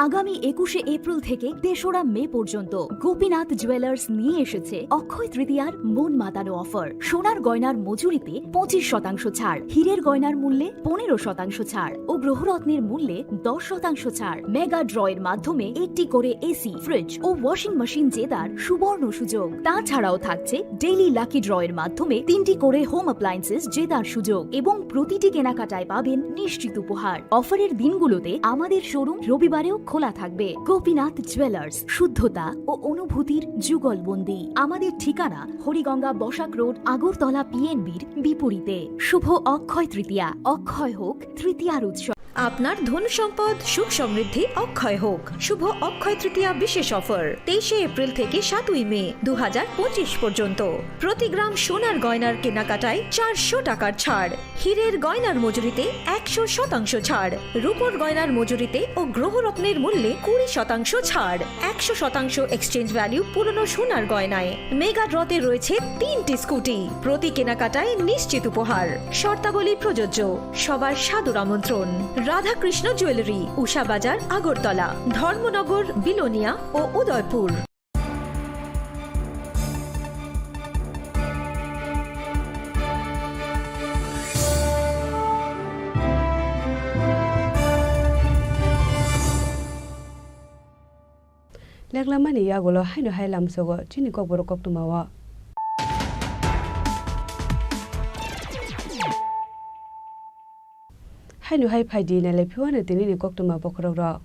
আগামী একুশে এপ্রিল থেকে তেসরা মে পর্যন্ত গোপীনাথ জুয়েলার্স নিয়ে এসেছে অক্ষয় তৃতীয়ার মন মাতানো অফার। সোনার গয়নার মজুরিতে পঁচিশ শতাংশ ছাড়, হীরের গয়নার মূল্যে পনেরো শতাংশ ছাড় ও গ্রহরত্নের মূল্যে দশ শতাংশ ছাড়। মেগা ড্রয়ের মাধ্যমে একটি করে এসি, ফ্রিজ ও ওয়াশিং মেশিন জেতার সুবর্ণ সুযোগ। তাছাড়াও থাকছে ডেইলি লাকি ড্রয়ের মাধ্যমে তিনটি করে হোম অ্যাপ্লায়েন্সেস জেতার সুযোগ এবং প্রতিটি কেনাকাটায় পাবেন নিশ্চিত উপহার। অফারের দিনগুলোতে আমাদের শোরুম রবিবারেও খোলা থাকবে। গোপীনাথ জুয়েলার্স, শুদ্ধতা ও অনুভূতির যুগলবন্দি। আমাদের ঠিকানা হরিগঙ্গা বসাক রোড, আগরতলা পিএনবির বিপরীতে। শুভ অক্ষয় তৃতীয়া, অক্ষয় হোক তৃতীয়ার উৎসব। আপনার ধন সম্পদ সুখ সমৃদ্ধি অক্ষয় হোক। শুভ অক্ষয় তৃতীয়া বিশেষ অফার, তেইশে এপ্রিল থেকে সাতই মে দু হাজার পঁচিশ পর্যন্ত। প্রতি গ্রাম সোনার গয়নার কেনাকাটায় চারশো টাকার ছাড়, হীরের গয়নার মজুরিতে একশো শতাংশ ছাড়, রূপোর গয়নার মজুরিতে ও গ্রহরত্নের মূল্যে কুড়ি শতাংশ ছাড়, একশো শতাংশ এক্সচেঞ্জ ভ্যালু পুরনো সোনার গয়নায়। মেগা ড্রতে রয়েছে তিনটি স্কুটি, প্রতি কেনাকাটায় নিশ্চিত উপহার। শর্তাবলী প্রযোজ্য। সবার সাদর আমন্ত্রণ। রাধাকৃষ্ণ জুয়েলারি, উষা বাজার, আগরতলা, ধর্মনগর, বিলোনিয়া ও Udaipur. Leklamani yagulo haino hai lamsogo chini kokborok koktwmao. Haino hai phaidi nailai phiwano tinini koktwma bokhorokrok.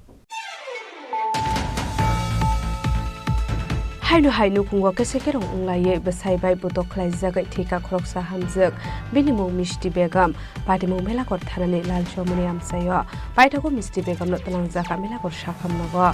Haino hai nukhungo kese kerong wnglaiwi bwsai bai butok khlaijagwi thwikha khoroksa hamjwk. Bini mung Misti Begum. Patimung Melakor thanani Lalchomoni amchaio paithago Misti Begumno twlangjak kha Melakor sakhamnogo.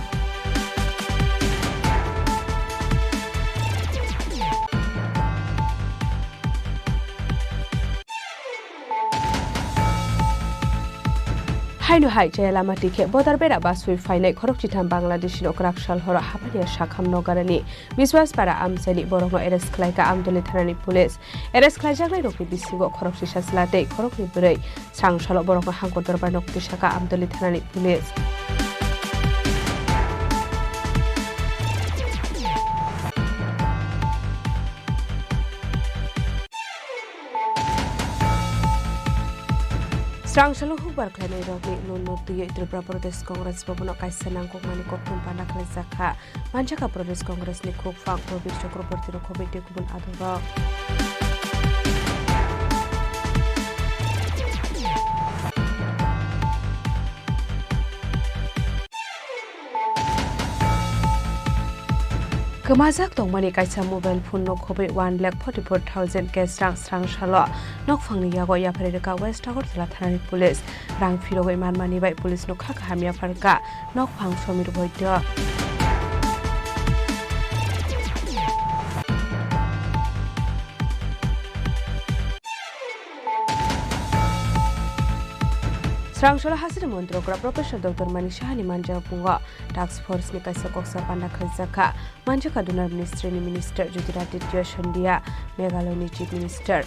Haino hai chaya lama tikhe bodar bera basui phainai khorokchitham Bangladeshino kwrak sal horo Hapania sakham nogarani Biswas Para amchaini borokno arrest khlaikha Amdoli thanani police. Arrest khlaijaknairokni bisingo khoroksisa chwla tei khoroknwi bwrwi. Srang salo borokno hangko dorbar nokti saka Amdoli thanani police. Srang salo hukbar khlainairokni nunno twiwi Tripura Pradesh Congress Bhavan-o kaisa nangkukmani koktwma panda khlaijak kha. Manjaka Pradesh Congress ni khukphang Prabir Chakraborty rok hobai tei kubun adongrok. Kwmajak tongmani kaisa mobile phone no khobwi one lakh forty four thousand cash rang srang salo nokphangni yago yapharwi rwkha West Agartala thanani police. Rang phirogwi manmani bai police no kha kaham yapharkha. Nokphang Somir Boido. Rangcholo hasini montrokra Professor Doctor Manik Sahani manjakmungo task force ni kaisa koksa panda khaijakha. Manjakha Donor Ministry ni Minister Jyotiraditya Scindia, Meghalaya ni Chief Minister.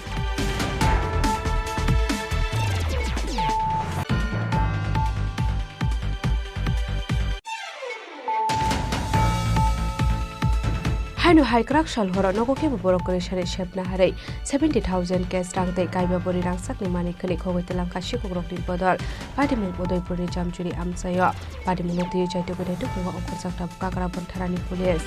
Haino hai kwrak sal horo nogo kebo borok kwrwi sari sepna harwi seventy thousand cash rang tei kaiba bori rangchakni manwi khwnwi khogwi twlangkha sikokrokni bodol. Patimung Udaipurni Jamchuri amchaio. Patimungno twiwi chaitugwi naitukmungo ongkhorjak tabuk Kakrabon thanani police.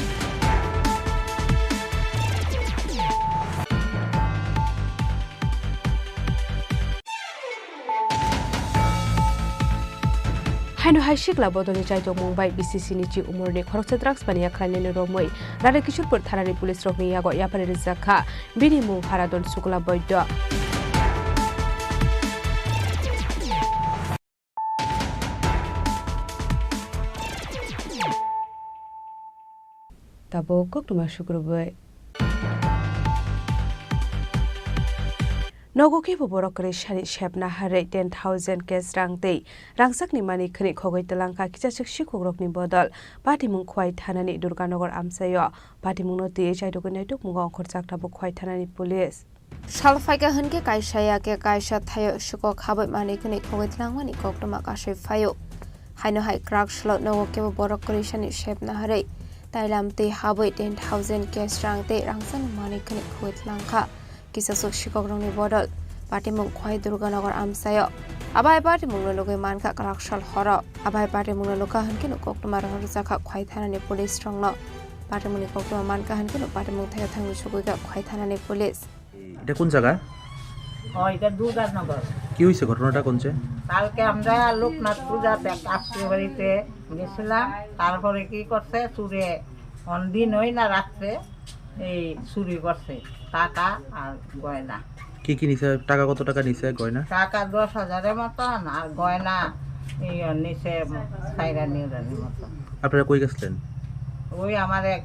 Haino hai sikla bodolni chaitokmung bai B C C ni chi umorni khoroksa drugs mania khlainani romwi Radha Kishorpur thanani police rokni yago yapharwi rijak kha. Bini mung Haradon Sukla Boido. Tabuk koktwma sukrubwi. Nogo kebo borok kwrwi sari sepna harwi ten thousand cash rang tei rangchakni manwi khwnwi khogwi twlangkha kichaswk sikokrokni bodol. Patimung Khwai thanani Durganagar amchaio. Patimungno twiwi chaitugwi naitukmungo ongkhorjak tabuk Khwai thanani police. Sal phaikha hwnkhe kaisa ya khe kaisa thaio sikok habwi manwi khwnwi khogwi twlangmani koktwma kasui phaio. Haino hai kwrak salo nogo kebo borok kwrwisani sepna harwi tailam twi habwi ten thousand cash rang tei rangchakni manwi khwnwi khogwi twlangkha. Kisaswk sikokrokni bodol patimung Khwai Durganagar amchaio. Abo hai patimungno nugwi mankha kwrak sal horo. Abo hai patimungno nukha hwnkhe koktwma rohorjakha Khwai thanani police rokno. Patimungni koktwma mankha hwnkhe patimung thaio thangwi sugwikha Khwai thanani police. এটা কোন জায়গা? ও, এটা দুর্গানগর। কি হয়েছে, ঘটনাটা কোন যে? কালকে আমরা লোকনাথ পূজাতে কাকু বাড়িতে গেছিলাম, তারপরে কি করছে, চুরে অন দিন হই না রাত্রে এই চুরি করছে টাকা আর গয়না। কি কি নিছে? টাকা কত টাকা নিছে, গয়না? টাকা দশ হাজারের মতন আর গয়না এই নিছে সাইরা নিউরানির মতন। আপনারা কই গেছিলেন? ওই আমার এক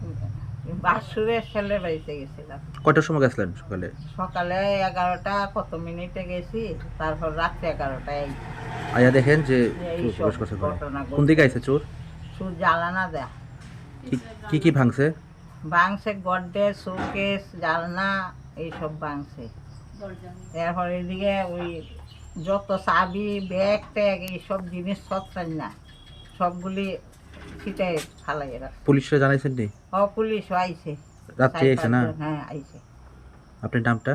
বাসুরের ছেলে বাড়িতে গেছিলাম। কয়টার সময় গেছিলেন সকালে? সকালে এগারোটা কত মিনিটে গেছি, তারপর রাত্রে এগারোটায় আইছি। আয়া দেখেন যে এই চোর সব প্রবেশ করছে ঘরে। ঘটনা ঘটছে। কোন দিকে আইছে চোর? চোর জানালা দেয়া। কি, কি কি ভাঙছে? ভাঙছে গডরেজ, শোকেস, জালনা, এইসব ভাঙছে। এরপর এদিকে ওই যত চাবি, ব্যাগ ট্যাগ, এইসব জিনিস সব চাই না, সবগুলি ছিটাই ফালাই রাখছে। পুলিশরা জানাইছেন নি? ও, পুলিশও আইছে। রাত্রে চার আইছে না? পাঁচজন, হ্যাঁ, আইছে। আপনার নামটা?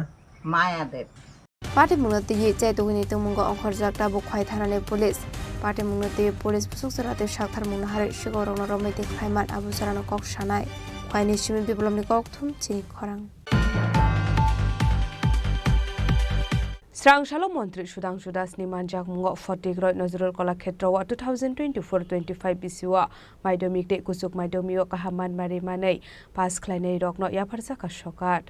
মায়া দেব। Patimungno twiwi chaitugwini tongmungo ongkhorjak tabuk Khwai thanani police. Patimungno twiwi police busuk chwra tei saktharmungno harwi sikorokno romwi tei khlaiman abo chwrano kok sanai. Khwaini simi Biplobni kokthum chini khorang. Srang salo Montri Sudhangshu Das ni manjakmungo Fatikroi Nazrul Kala Khetra o two thousand twenty-four twenty-five bisio Madhyamik tei Kuchuk Madhyamik o kaham manmari manwi pass khlainai rokno yapharjakha sokat.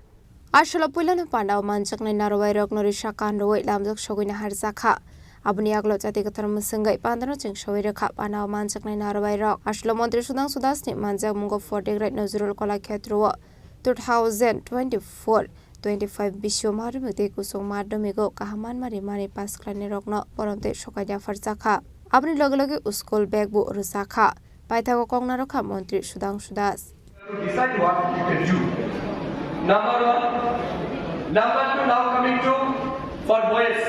Asolo puilano pandao manjaknai narwai rokno risa kanrwi lamjak sogwini harjakha. Aboni yagulo chati kwthar mwswngwi pandano chwng sogwi rwkha. Pandao manjaknai narwai rok asolo Montri Sudhangshu Das ni manjakmungo Fatikroi Nazrul Kala Khetra o two thousand twenty-four twenty-five bisio Madhyamik tei Kuchuk Madhyamik o kaham manmari manwi pass khlainai rokno borom tei sokat yapharjakha. Aboni loge loge school bag bo rwjakha. Paithago kok narwkha Montri Sudhangshu Das. Decide what you can do. Number one, number two, now coming to for boys,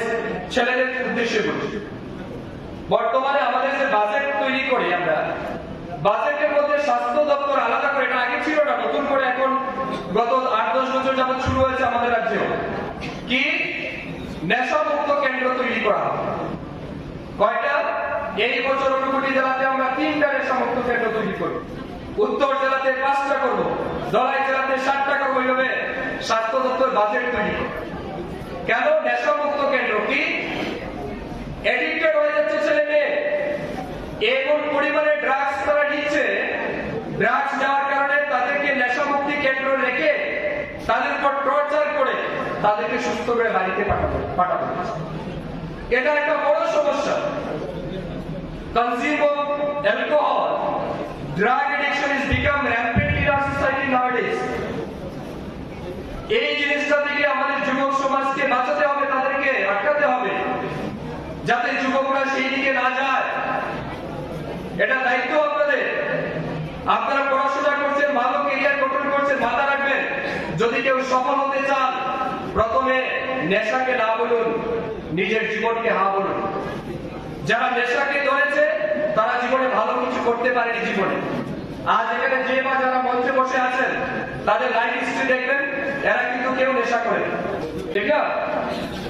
ছেলেদের উদ্দেশ্যে বলছি। বর্তমানে আমাদের যে বাজেট তৈরি করি আমরা, বাজেটের মধ্যে স্বাস্থ্য দপ্তর আলাদা করে, এটা আগে ছিল না, নতুন করে এখন গত আট দশ বছর যাবত শুরু হয়েছে আমাদের রাজ্যেও, কি নেশামুক্ত কেন্দ্র তৈরি করা হবে। কয়টা? এই বছর ঊনকোটি জেলাতে আমরা তিনটা নেশামুক্ত কেন্দ্র তৈরি করব। উত্তর জেলাতে পাঁচটা করব, ধলাই জেলাতে সাতটা করব। এইভাবে স্বাস্থ্য দপ্তর বাজেট তৈরি করে। কেন নেশামুক্ত কেন্দ্র? কি অ্যাডিক্টেড হয়ে যাচ্ছে ছেলে মেয়ে, এমন পরিমাণে ড্রাগস তারা নিচ্ছে, ড্রাগস নেওয়ার কারণে তাদেরকে নেশামুক্তি কেন্দ্র রেখে তাদের উপর টর্চার করে তাদেরকে সুস্থ করে বাড়িতে পাঠানো পাঠানো হচ্ছে। এটা একটা বড় সমস্যা। Consume of alcohol, drug addiction is become rampant in our society nowadays. এই জিনিসটা থেকে আমাদের যুবক সমাজকে বাঁচাতে হবে, তাদেরকে আটকাতে হবে। যাতে যুবকরা সেই দিকে না যায়। এটা দায়িত্ব আপনাদের। আপনারা পড়াশোনা করছেন, ভালো ক্যারিয়ার গঠন করছেন, মাথা রাখবেন, যদি কেউ সফল হতে চান, প্রথমে নেশাকে না বলুন, নিজের জীবনকে হা বলুন। যারা নেশাকে ধরেছে, তারা জীবনে ভালো কিছু করতে পারেনি জীবনে। আজ এখানে যে বা যারা মঞ্চে বসে আছেন, তাদের লাইফ হিস্ট্রি দেখবেন, এরা কিন্তু কেউ নেশা করে, ঠিক না?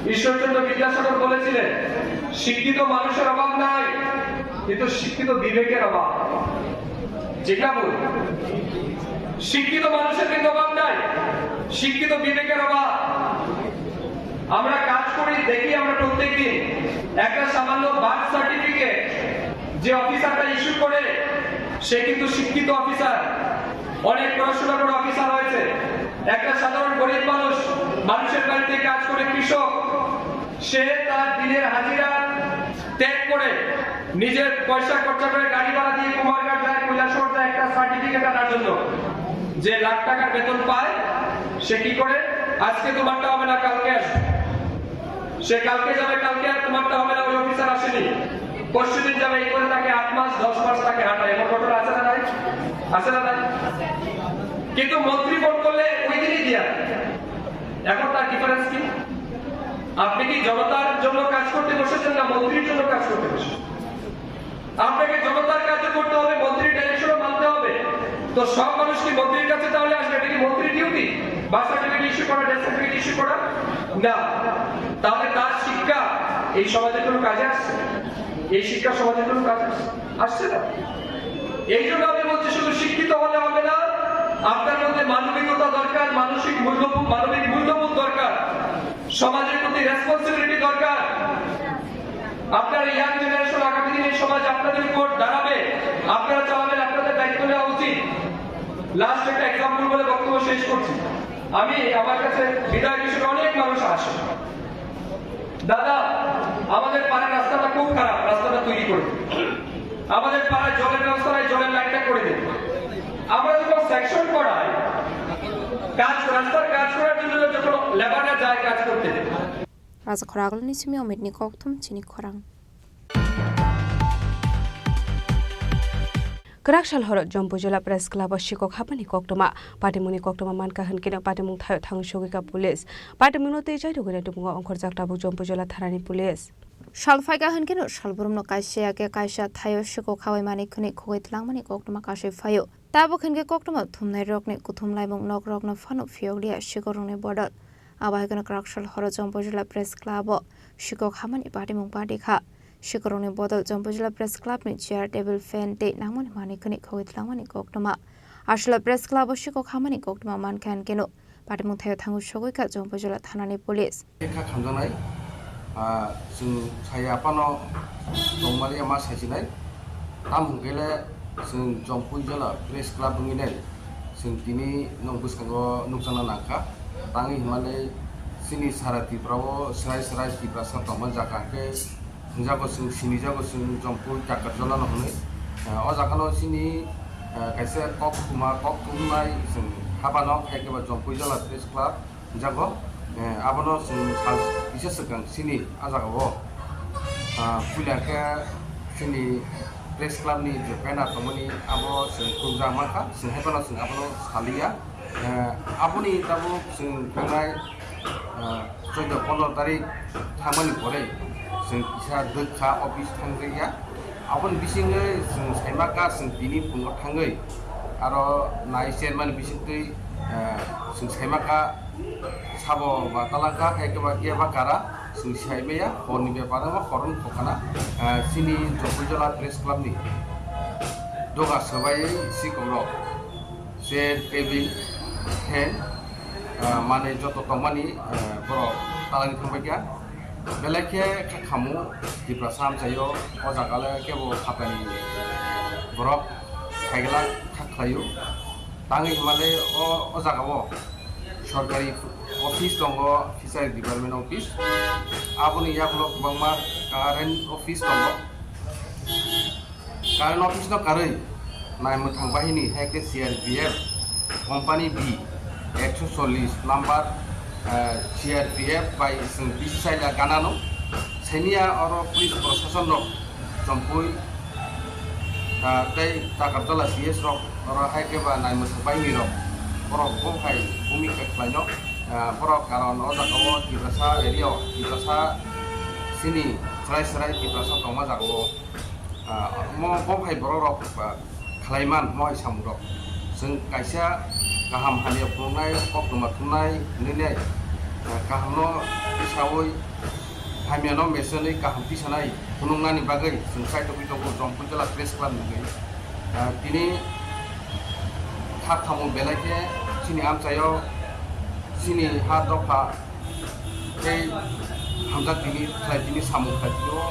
ঈশ্বরচন্দ্র বিদ্যাসাগর বলেছিলেন, "শিক্ষিত মানুষের অভাব নাই, কিন্তু শিক্ষিত বিবেকের অভাব।" ঠিক না ভুল? শিক্ষিত মানুষের কিন্তু অভাব নাই, শিক্ষিত বিবেকের অভাব। আমরা কাজ করি, দেখি আমরা প্রত্যেকদিন একটা সামান্য বার্থ সার্টিফিকেট যে অফিসারটা ইস্যু করে, সে কিন্তু শিক্ষিত অফিসার, অনেক পড়াশোনা করে অফিসার হয়েছে। একটা সাধারণ গরিব মানুষ, মানুষের বাড়িতে কাজ করে, কৃষক, সে তার দিনের হাজিরা ত্যাগ করে, নিজের পয়সা খরচা করে, গাড়ি ভাড়া দিয়ে কুমারঘাট যায়, কৈলাসহর যায় একটা সার্টিফিকেট আনার জন্য। যে লাখ টাকার বেতন পায়, সে কি করে? আজকে তোমারটা হবে না, কালকে আসবে। সে কালকে যাবে, কালকে আর তোমারটা হবে না, ওই অফিসার আসেনি, পরশু দিন যাবে, এই করে তাকে আট মাস, দশ মাস তাকে হাঁটায়। এমন ঘটনা আছে না নাই? আছে না নাই? কিন্তু মন্ত্রী ভোট করলে ওই দিনই দিয়া। এখন তার ডিফারেন্স কি? আপনি কি জনতার জন্য কাজ করতে বসেছেন, না মন্ত্রীর জন্য কাজ করতে বসেছেন? আপনাকে জনতার কাজও করতে হবে, মন্ত্রীর ডাইরেকশনও মানতে হবে। তো সব মানুষ কি মন্ত্রীর কাছে তাহলে আসবে? এটা কি মন্ত্রীর ডিউটি? বার্থ সার্টিফিকেট ইস্যু করা, ডেথ সার্টিফিকেট ইস্যু করা? না। তাহলে তার শিক্ষা এই সমাজের কোনো কাজে আসছে? এই শিক্ষা সমাজের কোনো কাজে আসছে? আসছে না। এই জন্য আমি বলছি, শুধু শিক্ষিত হলে হবে না, আপনার মধ্যে মানবিকতা দরকার, মানসিক মূল্যবোধ, মানবিক মূল্যবোধ দরকার, সমাজের প্রতি রেসপন্সিবিলিটি দরকার। আপনার ইয়াং জেনারেশন আগামী দিনে সমাজ আপনাদের উপর দাঁড়াবে, আপনারা চালাবেন, আপনাদের দায়িত্ব নেওয়া উচিত। লাস্ট একটা এক্সাম্পল বলে বক্তব্য শেষ করছি। আমি, আমার কাছে বিদায় বিষয়ে অনেক মানুষ আসে, "দাদা, আমাদের পাড়ার রাস্তাটা খুব খারাপ, রাস্তাটা তৈরি করে দিন। আমাদের পাড়ায় জলের ব্যবস্থা নাই, জলের লাইনটা করে দিন।" আমরা যখন সেকশন করাই, কাজ, রাস্তার কাজ করার জন্য যখন লেবাররা যায় কাজ করতে, Raja Khoragulni simi Omitni kokthum chini khorang. Kwrak sal horo Jompuijala Press Club o sikok hapmani koktwma, patimungni koktwma mankha hwnkhe no patimung thaio thangwi sogwikha police. Patimungno tei chairogwina tubungo ongkhorjak tabuk Jompuijala thanani police. Sal phaikha hwnkhe no salbrumno kaisa ya khe kaisa thaio sikok habai mani khwnwi khogwi tlangmani koktwma kasui phaio. Tabuk hinkhe koktwma thumnairokni kuthum laimung nokrokno phano phiyokliya sikorokni bodol. Abo hai kheno kwrak sal horo Jompuijala Press Club o sikok hamani patimung party kha. Sikorokni bodol Jompuijala Press Club ni chair, table, fan tei nangmani manwi khwnwi khogwi tlangmani koktwma. Aswla Press Club o sikok hamani koktwma mankha hinkhe no patimung thaio thangwi sogwi kha Jompuijala thanani police. Kha khamjaknai, ah, chwng saya phano tongmani ma saisinai. Tamo hwnkhe le chwng Jompuijala Press Club wngwi nai chwng tini nwng bwskango nukjakna nangkha. Tangwi hwnmale chini sara Tripura o swrai swrai Tiprasa tongma jaga hwnkhe hwnjago chwng sinijago chwng Jompui Takarjala no hwnwi. Ah, o jaga no chini, ah, kaisa kok thuma, kok thumnai chwng habano khai khe ba Jompuijala Press Club. Jago, eh, abono chwng sal kisa swkang chini ah jagao, ah, puila khe chini press club ni je banner tongmani abo chwng khulumjak mankha, chwng hai phano chwng abono saliya. Eh, aboni tabuk chwng thangnai, eh, chauda pondro tarik thangmani pore chwng kisa dwkha office thangjakya. Aboni bisingwi chwng saimaka chwng tini phungo thangwi aro nai chairman bisingtwi, eh, chwng saimaka sabo ba talangka hai khe ba khe ba kara chwng saimaya horni bepar wngma horong khokana, eh, chini Jompuijala Press Club ni doga swbai sikongrok chair, table, fan, eh, manwi joto tongmani, eh, borok talangwi thangbaikha. Belai khe kha khamu Tiprasa amchaio, o jaga le kebo phatani borok khaigwlak kha khlaio. Tangwi hwnmale o, o jagao sorkari office tongo, Fishery Department office. Aboni yagulo kwbangma current office tongo. Current office no karwi nai mwthang bahini hai khe C R P F company B ekso chollish number, eh, C R P F bai chwng bisi saila ganano Seniya oro police proshasonrok chompui, ah, tei Takarjala P S rok oro hai khe ba naimwthang bainirok borok bo hai bhumika khlaino, ah, borok karon o jaga o Tiprasa area o Tiprasa chini chwrai chwrai Tiprasa tongma jaga o, ah, mo bo hai borok rok, ah, khlaiman mo hai samungrok. Chwng kaisa kaham hamya phunuknai, koktwma thumnai hinwi nai, ah, kahamno saui hamyano mesenwi kaham tisanai phunuknani bagwi chwng kaitogwi tongo Jampui Jala Press Club ni bagwi. Ah, tini kha khamung belai khe chini amchaio chini ha dopha tei hamjak tini khlai tini samung khlai tini o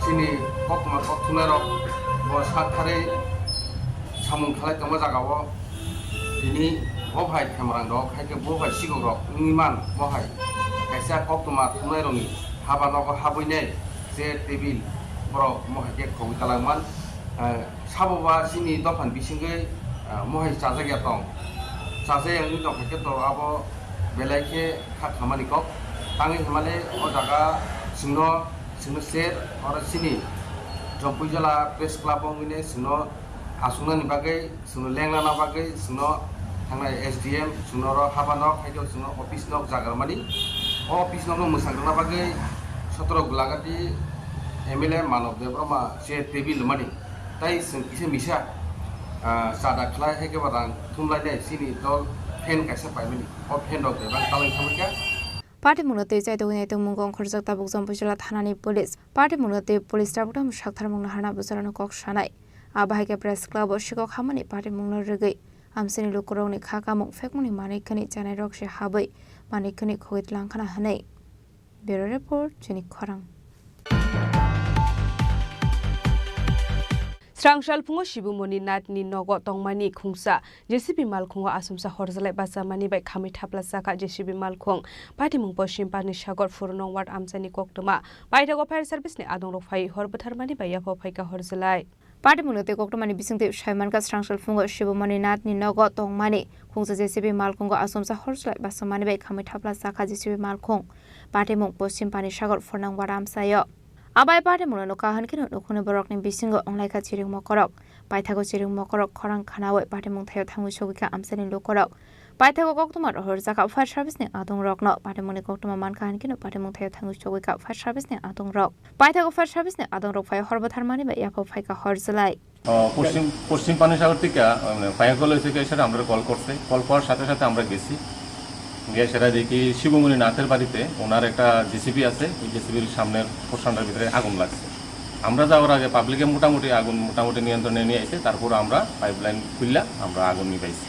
chini koktwma kok thumnairok bo sak tharwi samung khlai tongma jaga o tini bo hai khemarang rok hai khe bo hai sikok rok wngwi man bo hai kaisa koktwma thumnai rokni haba nogo habwi nai chair table borok mo hai khe khogwi talangman. Ah, sabo ba chini dophani bisingwi, ah, mo hai chajak ya tong chajak ya wngwi tong hai khe to abo belai khe kha khamani kok tangwi hwnmale o jaga chwngno chwngno chair oro chini Jampui Jala Press Club o wngwi nai chwngno aswknani bagwi chwngno lenglana bagwi chwngno thangnai S D M chwngno oro haba nok hai khe chwngno office nok jaga rwmani. O office nokno mwchang rwna bagwi sotoro Golagati M L A Manav Debbarma chair table rwmani. Tai chwng kisa misa, ah, chada khlai hai khe ba rang thumlainai chini dol fan kaisa paimani. O fan rok bebak talai thangwi kha. Patimungno twi chaitugwi naitukmungo ongkhorjak tabuk Jampui Jala thanani police. Patimungno twi police tabuk tamo saktharmung naharna bwsarokno kok sanai. Abo hai khe Press Club o sikok hamani patimungno rwgwi amchaini lukurokni kha kamung phekmungni manwi khani chanairok se habwi manwi khani khogwi tlangkhana hwnwi. Bureau Report, Chini Khorang. Srangsalphungo Shibumoni Nathni nogo tongmani khungsa J C B malkhungo asumsa horjalai bachamani bai khamwi thapla chakha J C B malkhung. Patimung Poschim Panisagar phuru nong ward amchaini koktwma. Paithago fire service ni adongrok phai hor bwtharmani bai yaphao phaikha horjalai. Patimungno tei koktwmani bisingtwi saimankha Srangsalphungo Shibumoni Nathni nogo tongmani khungsa J C B malkhungo asumsa horjalai bachamani bai khamwi thapla chakha J C B malkhung. Patimung Poschim Panisagar phuru nong ward amchaio. Abai patimungno nukha hwnkheno nukhungni borokni bisingo wnglaikha chiring mokorok. Paithago chiring mokorok khorang khnaui patimung thaio thangwi sogwikha amchaini lukurok. Paithago koktwma rohorjakha fire service ni adongrokno. Patimungni koktwma mankha hwnkheno patimung thaio thangwi sogwikha fire service ni adongrok. Paithago fire service ni adongrok phai hor bwtharmani bai yaphao phaikha horjalai. আহ, পশ্চিম, পশ্চিম পানিসাগর থেকে, আহ, মানে, fire call হয়েছে কি, সেটা আমরা কল করছে। কল করার সাথে সাথে আমরা গেছি। গিয়ে সেটা দেখি শিবমণি নাথের বাড়িতে ওনার একটা জেসিবি আছে, ওই জেসিবির সামনের পোর্শনটার ভিতরে আগুন লাগছে। আমরা যাওয়ার আগে পাবলিকে মোটামুটি আগুন মোটামুটি নিয়ন্ত্রণে নিয়ে এসে তারপর আমরা পাইপলাইন খুললাম, আমরা আগুন নিভাইছি।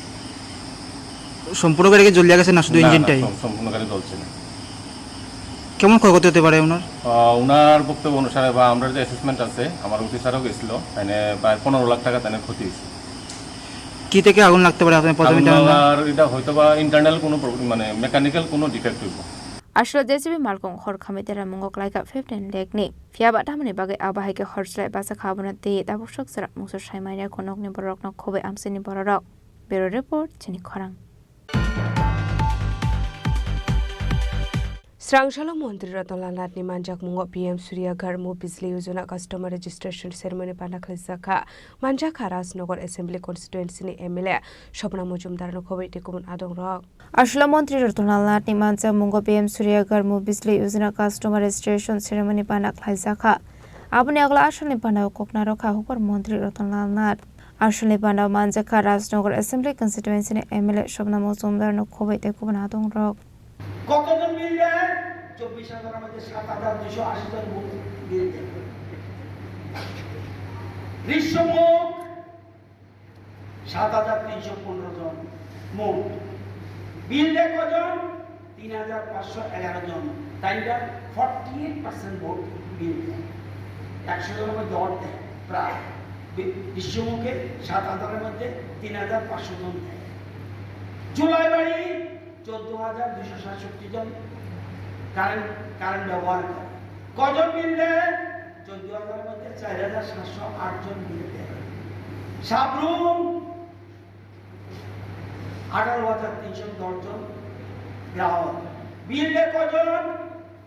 সম্পূর্ণ গাড়ি কি জ্বলিয়া গেছে না শুধু না, না, ইঞ্জিনটাই? সম-, সম্পূর্ণ গাড়ি জ্বলছে না। কেমন ক্ষয়ক্ষতি হতে পারে ওনার? আহ, ওনার বক্তব্য অনুসারে বা আমরা যে অ্যাসেসমেন্ট আছে, আমার অফিসারও গেছিল, তাইনে প্রায় পনেরো লাখ টাকা তাইনে ক্ষতি হয়েছে। কি থেকে আগুন লাগতে পারে আপনার প্রাথমিক আগুন ধারণা? লাগার এটা হয়তো বা ইন্টারনাল কোনো প্রবলেম, মানে মেকানিক্যাল কোনো ডিফেক্ট হইব। Aswk J C B malkhung hor khamwi tera mungo klaikha fifteen lakh ni. Phiya ba tamoni bagwi abo hai khe hor slai bachakha abono twi tabuk sok chwra mungsa sai manya kho nokni borokno khobwi amchaini bororok. Bureau Report, Chini Khorang. Srangsalo Montri Ratan Lal Nathni manjakmungo P M Surya Ghar Muft Bijli Yojana Customer Registration Ceremony panda khlaijak kha. Manjakha Rajnagar Assembly Constituency ni M L A Swapna Majumdar no khobwi tei kubun adongrok. Aswk Montri Ratan Lal Nathni manjakmungo P M Surya Ghar Muft Bijli Yojana Customer Registration Ceremony panda khlaijak kha. Aboni yagulo asalni panda o kok narwkha hukbar Montri Ratan Lal Nath. Asalni panda o manjakha Rajnagar Assembly Constituency ni M L A Swapna Majumdar no khobwi tei kubun adongrok. কতজন বিল দেয়? চব্বিশ হাজারের মধ্যে সাত হাজার দুশো আশি জন বিল দেয়। ঋষ্যমুখ সাত হাজার তিনশো পনেরো জন মোট। বিল দেয় কজন? তিন হাজার পাঁচশো এগারো জন। তাই ফর্টি এইট পার্সেন্ট ভোট বিল দেয়। একশো জনের মধ্যে অর্ধেক প্রায়। বি-, ঋষ্যমুখে সাত হাজারের মধ্যে তিন হাজার পাঁচশো জন দেয়। জুলাইবাড়ি চোদ্দ হাজার দুশো সাতষট্টি জন কারেন্ট, কারেন্ট ব্যবহার করে। কজন বিল দেয়? চোদ্দ হাজারের মধ্যে চার হাজার সাতশো আট জন বিল দেয়। সাবরুম আঠারো হাজার তিনশো দশ জন গ্রাহক। বিল দেয় কজন?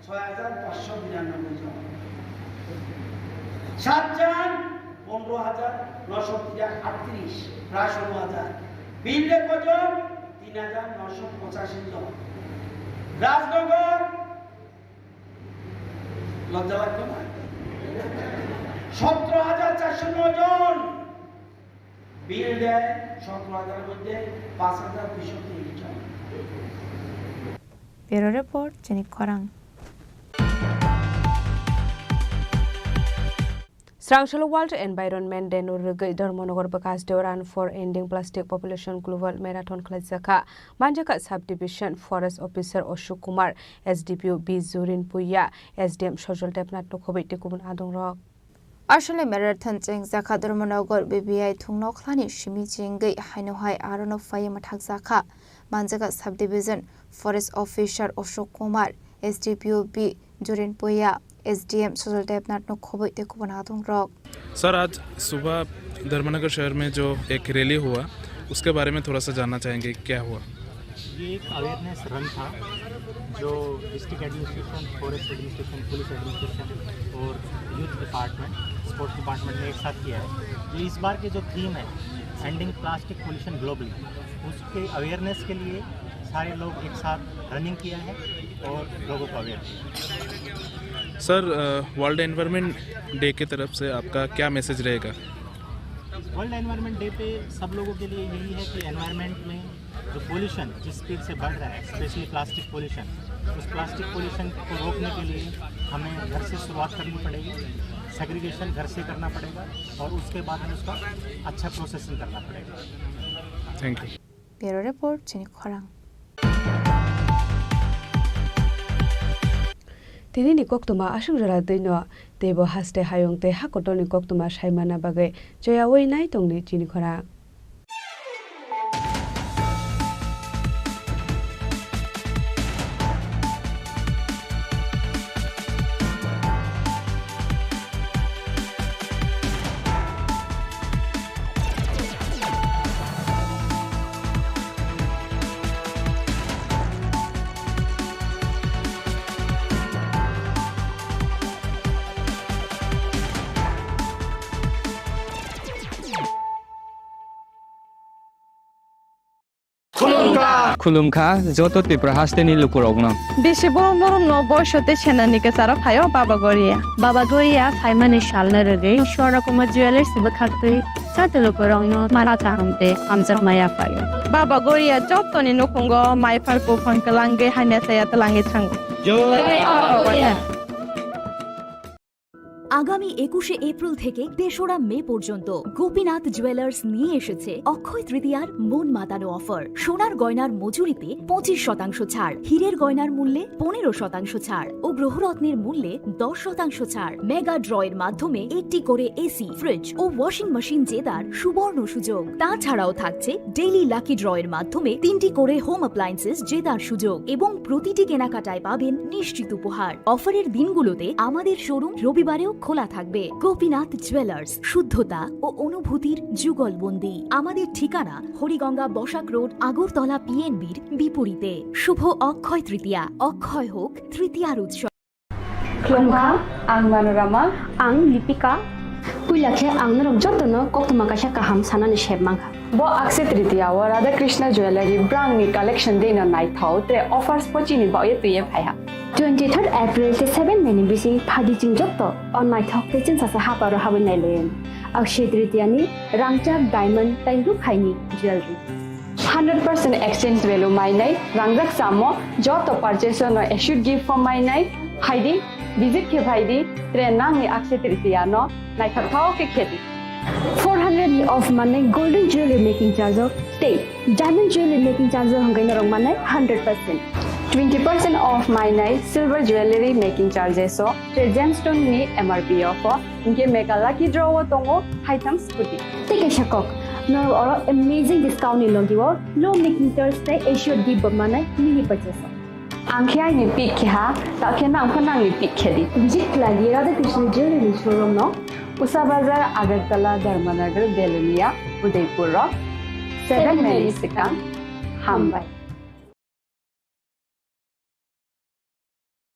ছয় হাজার পাঁচশো বিরানব্বই জন। সাত জন, পনেরো হাজার নশো আটত্রিশ, প্রায় ষোলো হাজার। বিল দেয় কজন? তিন হাজার নশো পঁচাশি জন। রাজনগর, লজ্জা লাগবে না? সতেরো হাজার চারশো নয় জন। বিল দেয় সতেরো হাজারের মধ্যে পাঁচ হাজার দুইশো তেইশ জন। Bureau Report, Chini Khorang. Srangshalo World Environment Day no rwgwi Dharmanagar bwkha haste Run for Ending Plastic Pollution Global Marathon khwlaijakha. Manjakha Sub Division Forest Officer Ashok Kumar, S D P O B Jurin Puya, S D M Sojol Debnath no khobwi tei kubun adongrok. Aswkni marathon chengjakha Dharmanagar B B I thung nokhlani simi chengwi haino hai arono phaiwi mwthakjakha. Manjakha Sub Division Forest Officer Ashok Kumar, S D P O B Jurin Puya, S D M Sojol Debnath no khobwi tei kubun adongrok. Sir, आज सुबह धर्मनगर शहर में जो एक रैली हुआ, उसके बारे में थोड़ा सा जानना चाहेंगे, क्या हुआ? ये एक अवेयरनेस रन था जो district administration, forest administration, police administration और यूथ डिपार्टमेंट, स्पोर्ट्स डिपार्टमेंट ने एक साथ किया है। तो इस बार की जो थीम है, एंडिंग प्लास्टिक पोल्यूशन ग्लोबली, उसके अवेयरनेस के लिए सारे लोग एक साथ रनिंग किया है और लोगों को अवेयर किया। सर, वर्ल्ड एनवायरनमेंट डे की तरफ से आपका क्या मैसेज रहेगा? वर्ल्ड एनवायरनमेंट डे पे सब लोगों के लिए यही है कि एनवायरनमेंट में जो पोल्यूशन जिस स्पीड से बढ़ रहा है, स्पेशली प्लास्टिक पोल्यूशन, उस प्लास्टिक पोल्यूशन को रोकने के लिए हमें घर से शुरुआत करनी पड़ेगी। सेग्रीगेशन घर से करना पड़ेगा और उसके बाद हमें उसका अच्छा प्रोसेसिंग करना पड़ेगा। Thank you. Bureau Report, Chini Khorang. Tini ni koktwma aswk jora twi no, teibo haste hayung tei hakotor ni koktwma saimana bagwi choyawi nai tongni Chini Khorang. Khulumkha. Khulumkha joto Tripura hasteni lukurokno. Bisi borom borom no boiso tei senani kwcharo phaio Baba Goria. Baba Goria phaimani salno rwgwi Swarna Kumar Jewellers bwkhaktwi joto lukurokno mara kaham tei hamjakma yaphaio. Baba Goria jotoni nukhungo maiphar buphang kwlangwi hamya chaya twlangwi thango. Jai Baba Goria. আগামী একুশে এপ্রিল থেকে তেসরা মে পর্যন্ত গোপীনাথ জুয়েলার্স নিয়ে এসেছে অক্ষয় তৃতীয়ার মন মাতানো অফার। সোনার গয়নার মজুরিতে পঁচিশ শতাংশ ছাড়, হীরের গয়নার মূল্যে পনেরো শতাংশ ছাড় ও গ্রহরত্নের মূল্যে দশ শতাংশ ছাড়। মেগা ড্র এর মাধ্যমে একটি করে এসি, ফ্রিজ ও ওয়াশিং মেশিন জেতার সুবর্ণ সুযোগ। তাছাড়াও থাকছে ডেইলি লাকি ড্র এর মাধ্যমে তিনটি করে হোম অ্যাপ্লায়েন্সেস জেতার সুযোগ এবং প্রতিটি কেনাকাটায় পাবেন নিশ্চিত উপহার। অফারের দিনগুলোতে আমাদের শোরুম রবিবারেও খোলা থাকবে। গোপীনাথ জুয়েলার্স, শুদ্ধতা ও অনুভূতির যুগলবন্দি। আমাদের ঠিকানা হরিগঙ্গা বসাক রোড, আগরতলা পিএনবির বিপরীতে। শুভ অক্ষয় তৃতীয়া, অক্ষয় হোক তৃতীয়ার উৎসব। Khulumkha, ang Manorama. Ang Lipika. Puila khe ang norok jotono koktwma kaisa kaham sanani sep mankha. Bo Akshaya Tritiya o Radha Krishna Jewellery brangni collection dino naithok tre offers pochini baoye twiye phaiha. Twenty-third April tei seven May ni bising phaidi chwng joto o naithok tei chwngsasa haparo habwi nailayan. Akshaya Tritiya ni rangchak diamond tei rukhaini jewellery. Hundred percent exchange value mainai, rangjak samo joto purchase no assured gift form mainai, phaidi, visit khe phaidi, tre nangni Akshaya Tritiya no naithok thao khe khedi. Four hundred ni off manai golden jewelry making charge o tei diamond jewelry making charge o hwnkhai norok manai hundred percent. Twenty percent off mainai silver jewelry making charges o tre gemstone ni M R P o pho. Hinkhe mega lucky draw o tongo haitham scooty. Tei kaisa kok, norok oro amazing discount ni logi o low making charge tei assured gift bo manai mini purchase o. Ang khe aini pick khe ha, ta khe nang pho nangni pick khe di. Visit khlai di Radha Krishna Jewellery showroom no. Usa Bazar, Agartala, Dharmanagar, Belonia, Udaipur o. Seven May ni swkang. Hambai.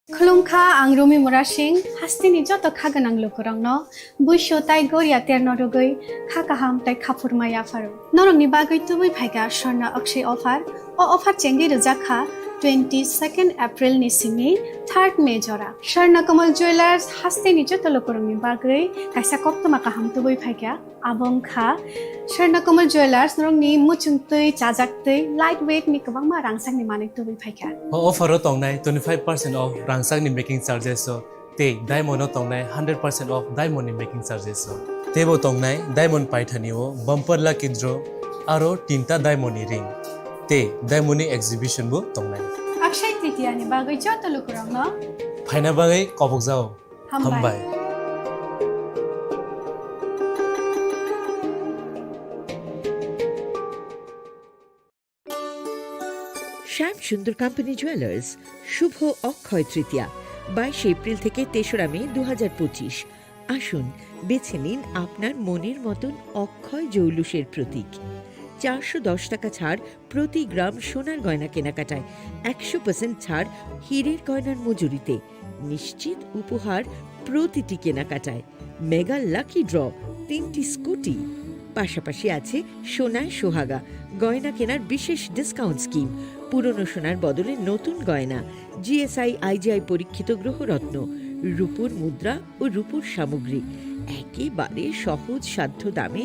Khulumkha, ang Rumi Murasing, hasteni joto kha gwnang lukurokno buisu tai goria terno rwgwi kha kaham tai khaphurma yapharo. Norokni bagwi tubui phaikha Swarna Akshay offer. O offer chengwi rwjak kha twenty second April ni simi third May jora. Swarna Kamal Jewellers hasteni joto lukurokni bagwi kaisa koktwma kaham tubui phaikha. Abo wngkha Swarna Kamal Jewellers, norokni muchung twi, chajak twi, light weight ni kwbangma rangchakni manwi tubui phaikha. O offer o tongnai twenty five percent off rangchakni making charges o tei diamond o tongnai hundred percent off diamond ni making charges o. Teibo tongnai diamond paithani o bumper lucky draw aro tinta diamond ni ring tei diamond ni exhibition bo tongnai. Akshay Tritiya ni bagwi joto lukurokno phaina bagwi kobokjao. Hambai. Hambai. শ্যাম সুন্দর company jewellers, শুভ অক্ষয় তৃতীয়া, বাইশে এপ্রিল থেকে তেসরা মে দু হাজার পঁচিশ। আসুন, বেছে নিন আপনার মনের মতন অক্ষয় জৌলুসের প্রতীক। চারশো দশ টাকা ছাড় প্রতি গ্রাম সোনার গয়না কেনাকাটায়, একশো পার্সেন্ট ছাড় হীরের গয়নার মজুরিতে, নিশ্চিত উপহার প্রতিটি কেনাকাটায়, মেগা লাকি ড্র, তিনটি স্কুটি। পাশাপাশি আছে সোনায় সোহাগা, গয়না কেনার বিশেষ ডিসকাউন্ট স্কিম, পুরনো সোনার বদলে নতুন গয়না, জিএসআই আইজিআই পরীক্ষিত গ্রহরত্ন, রূপোর মুদ্রা ও রূপোর সামগ্রী, একেবারে সহজ সাধ্য দামে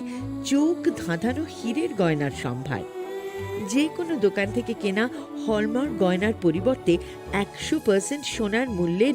চোখ ধাঁধানো হীরের গয়নার সম্ভার। যে কোনো দোকান থেকে কেনা হলমার্ক গয়নার পরিবর্তে একশো পার্সেন্ট সোনার মূল্যে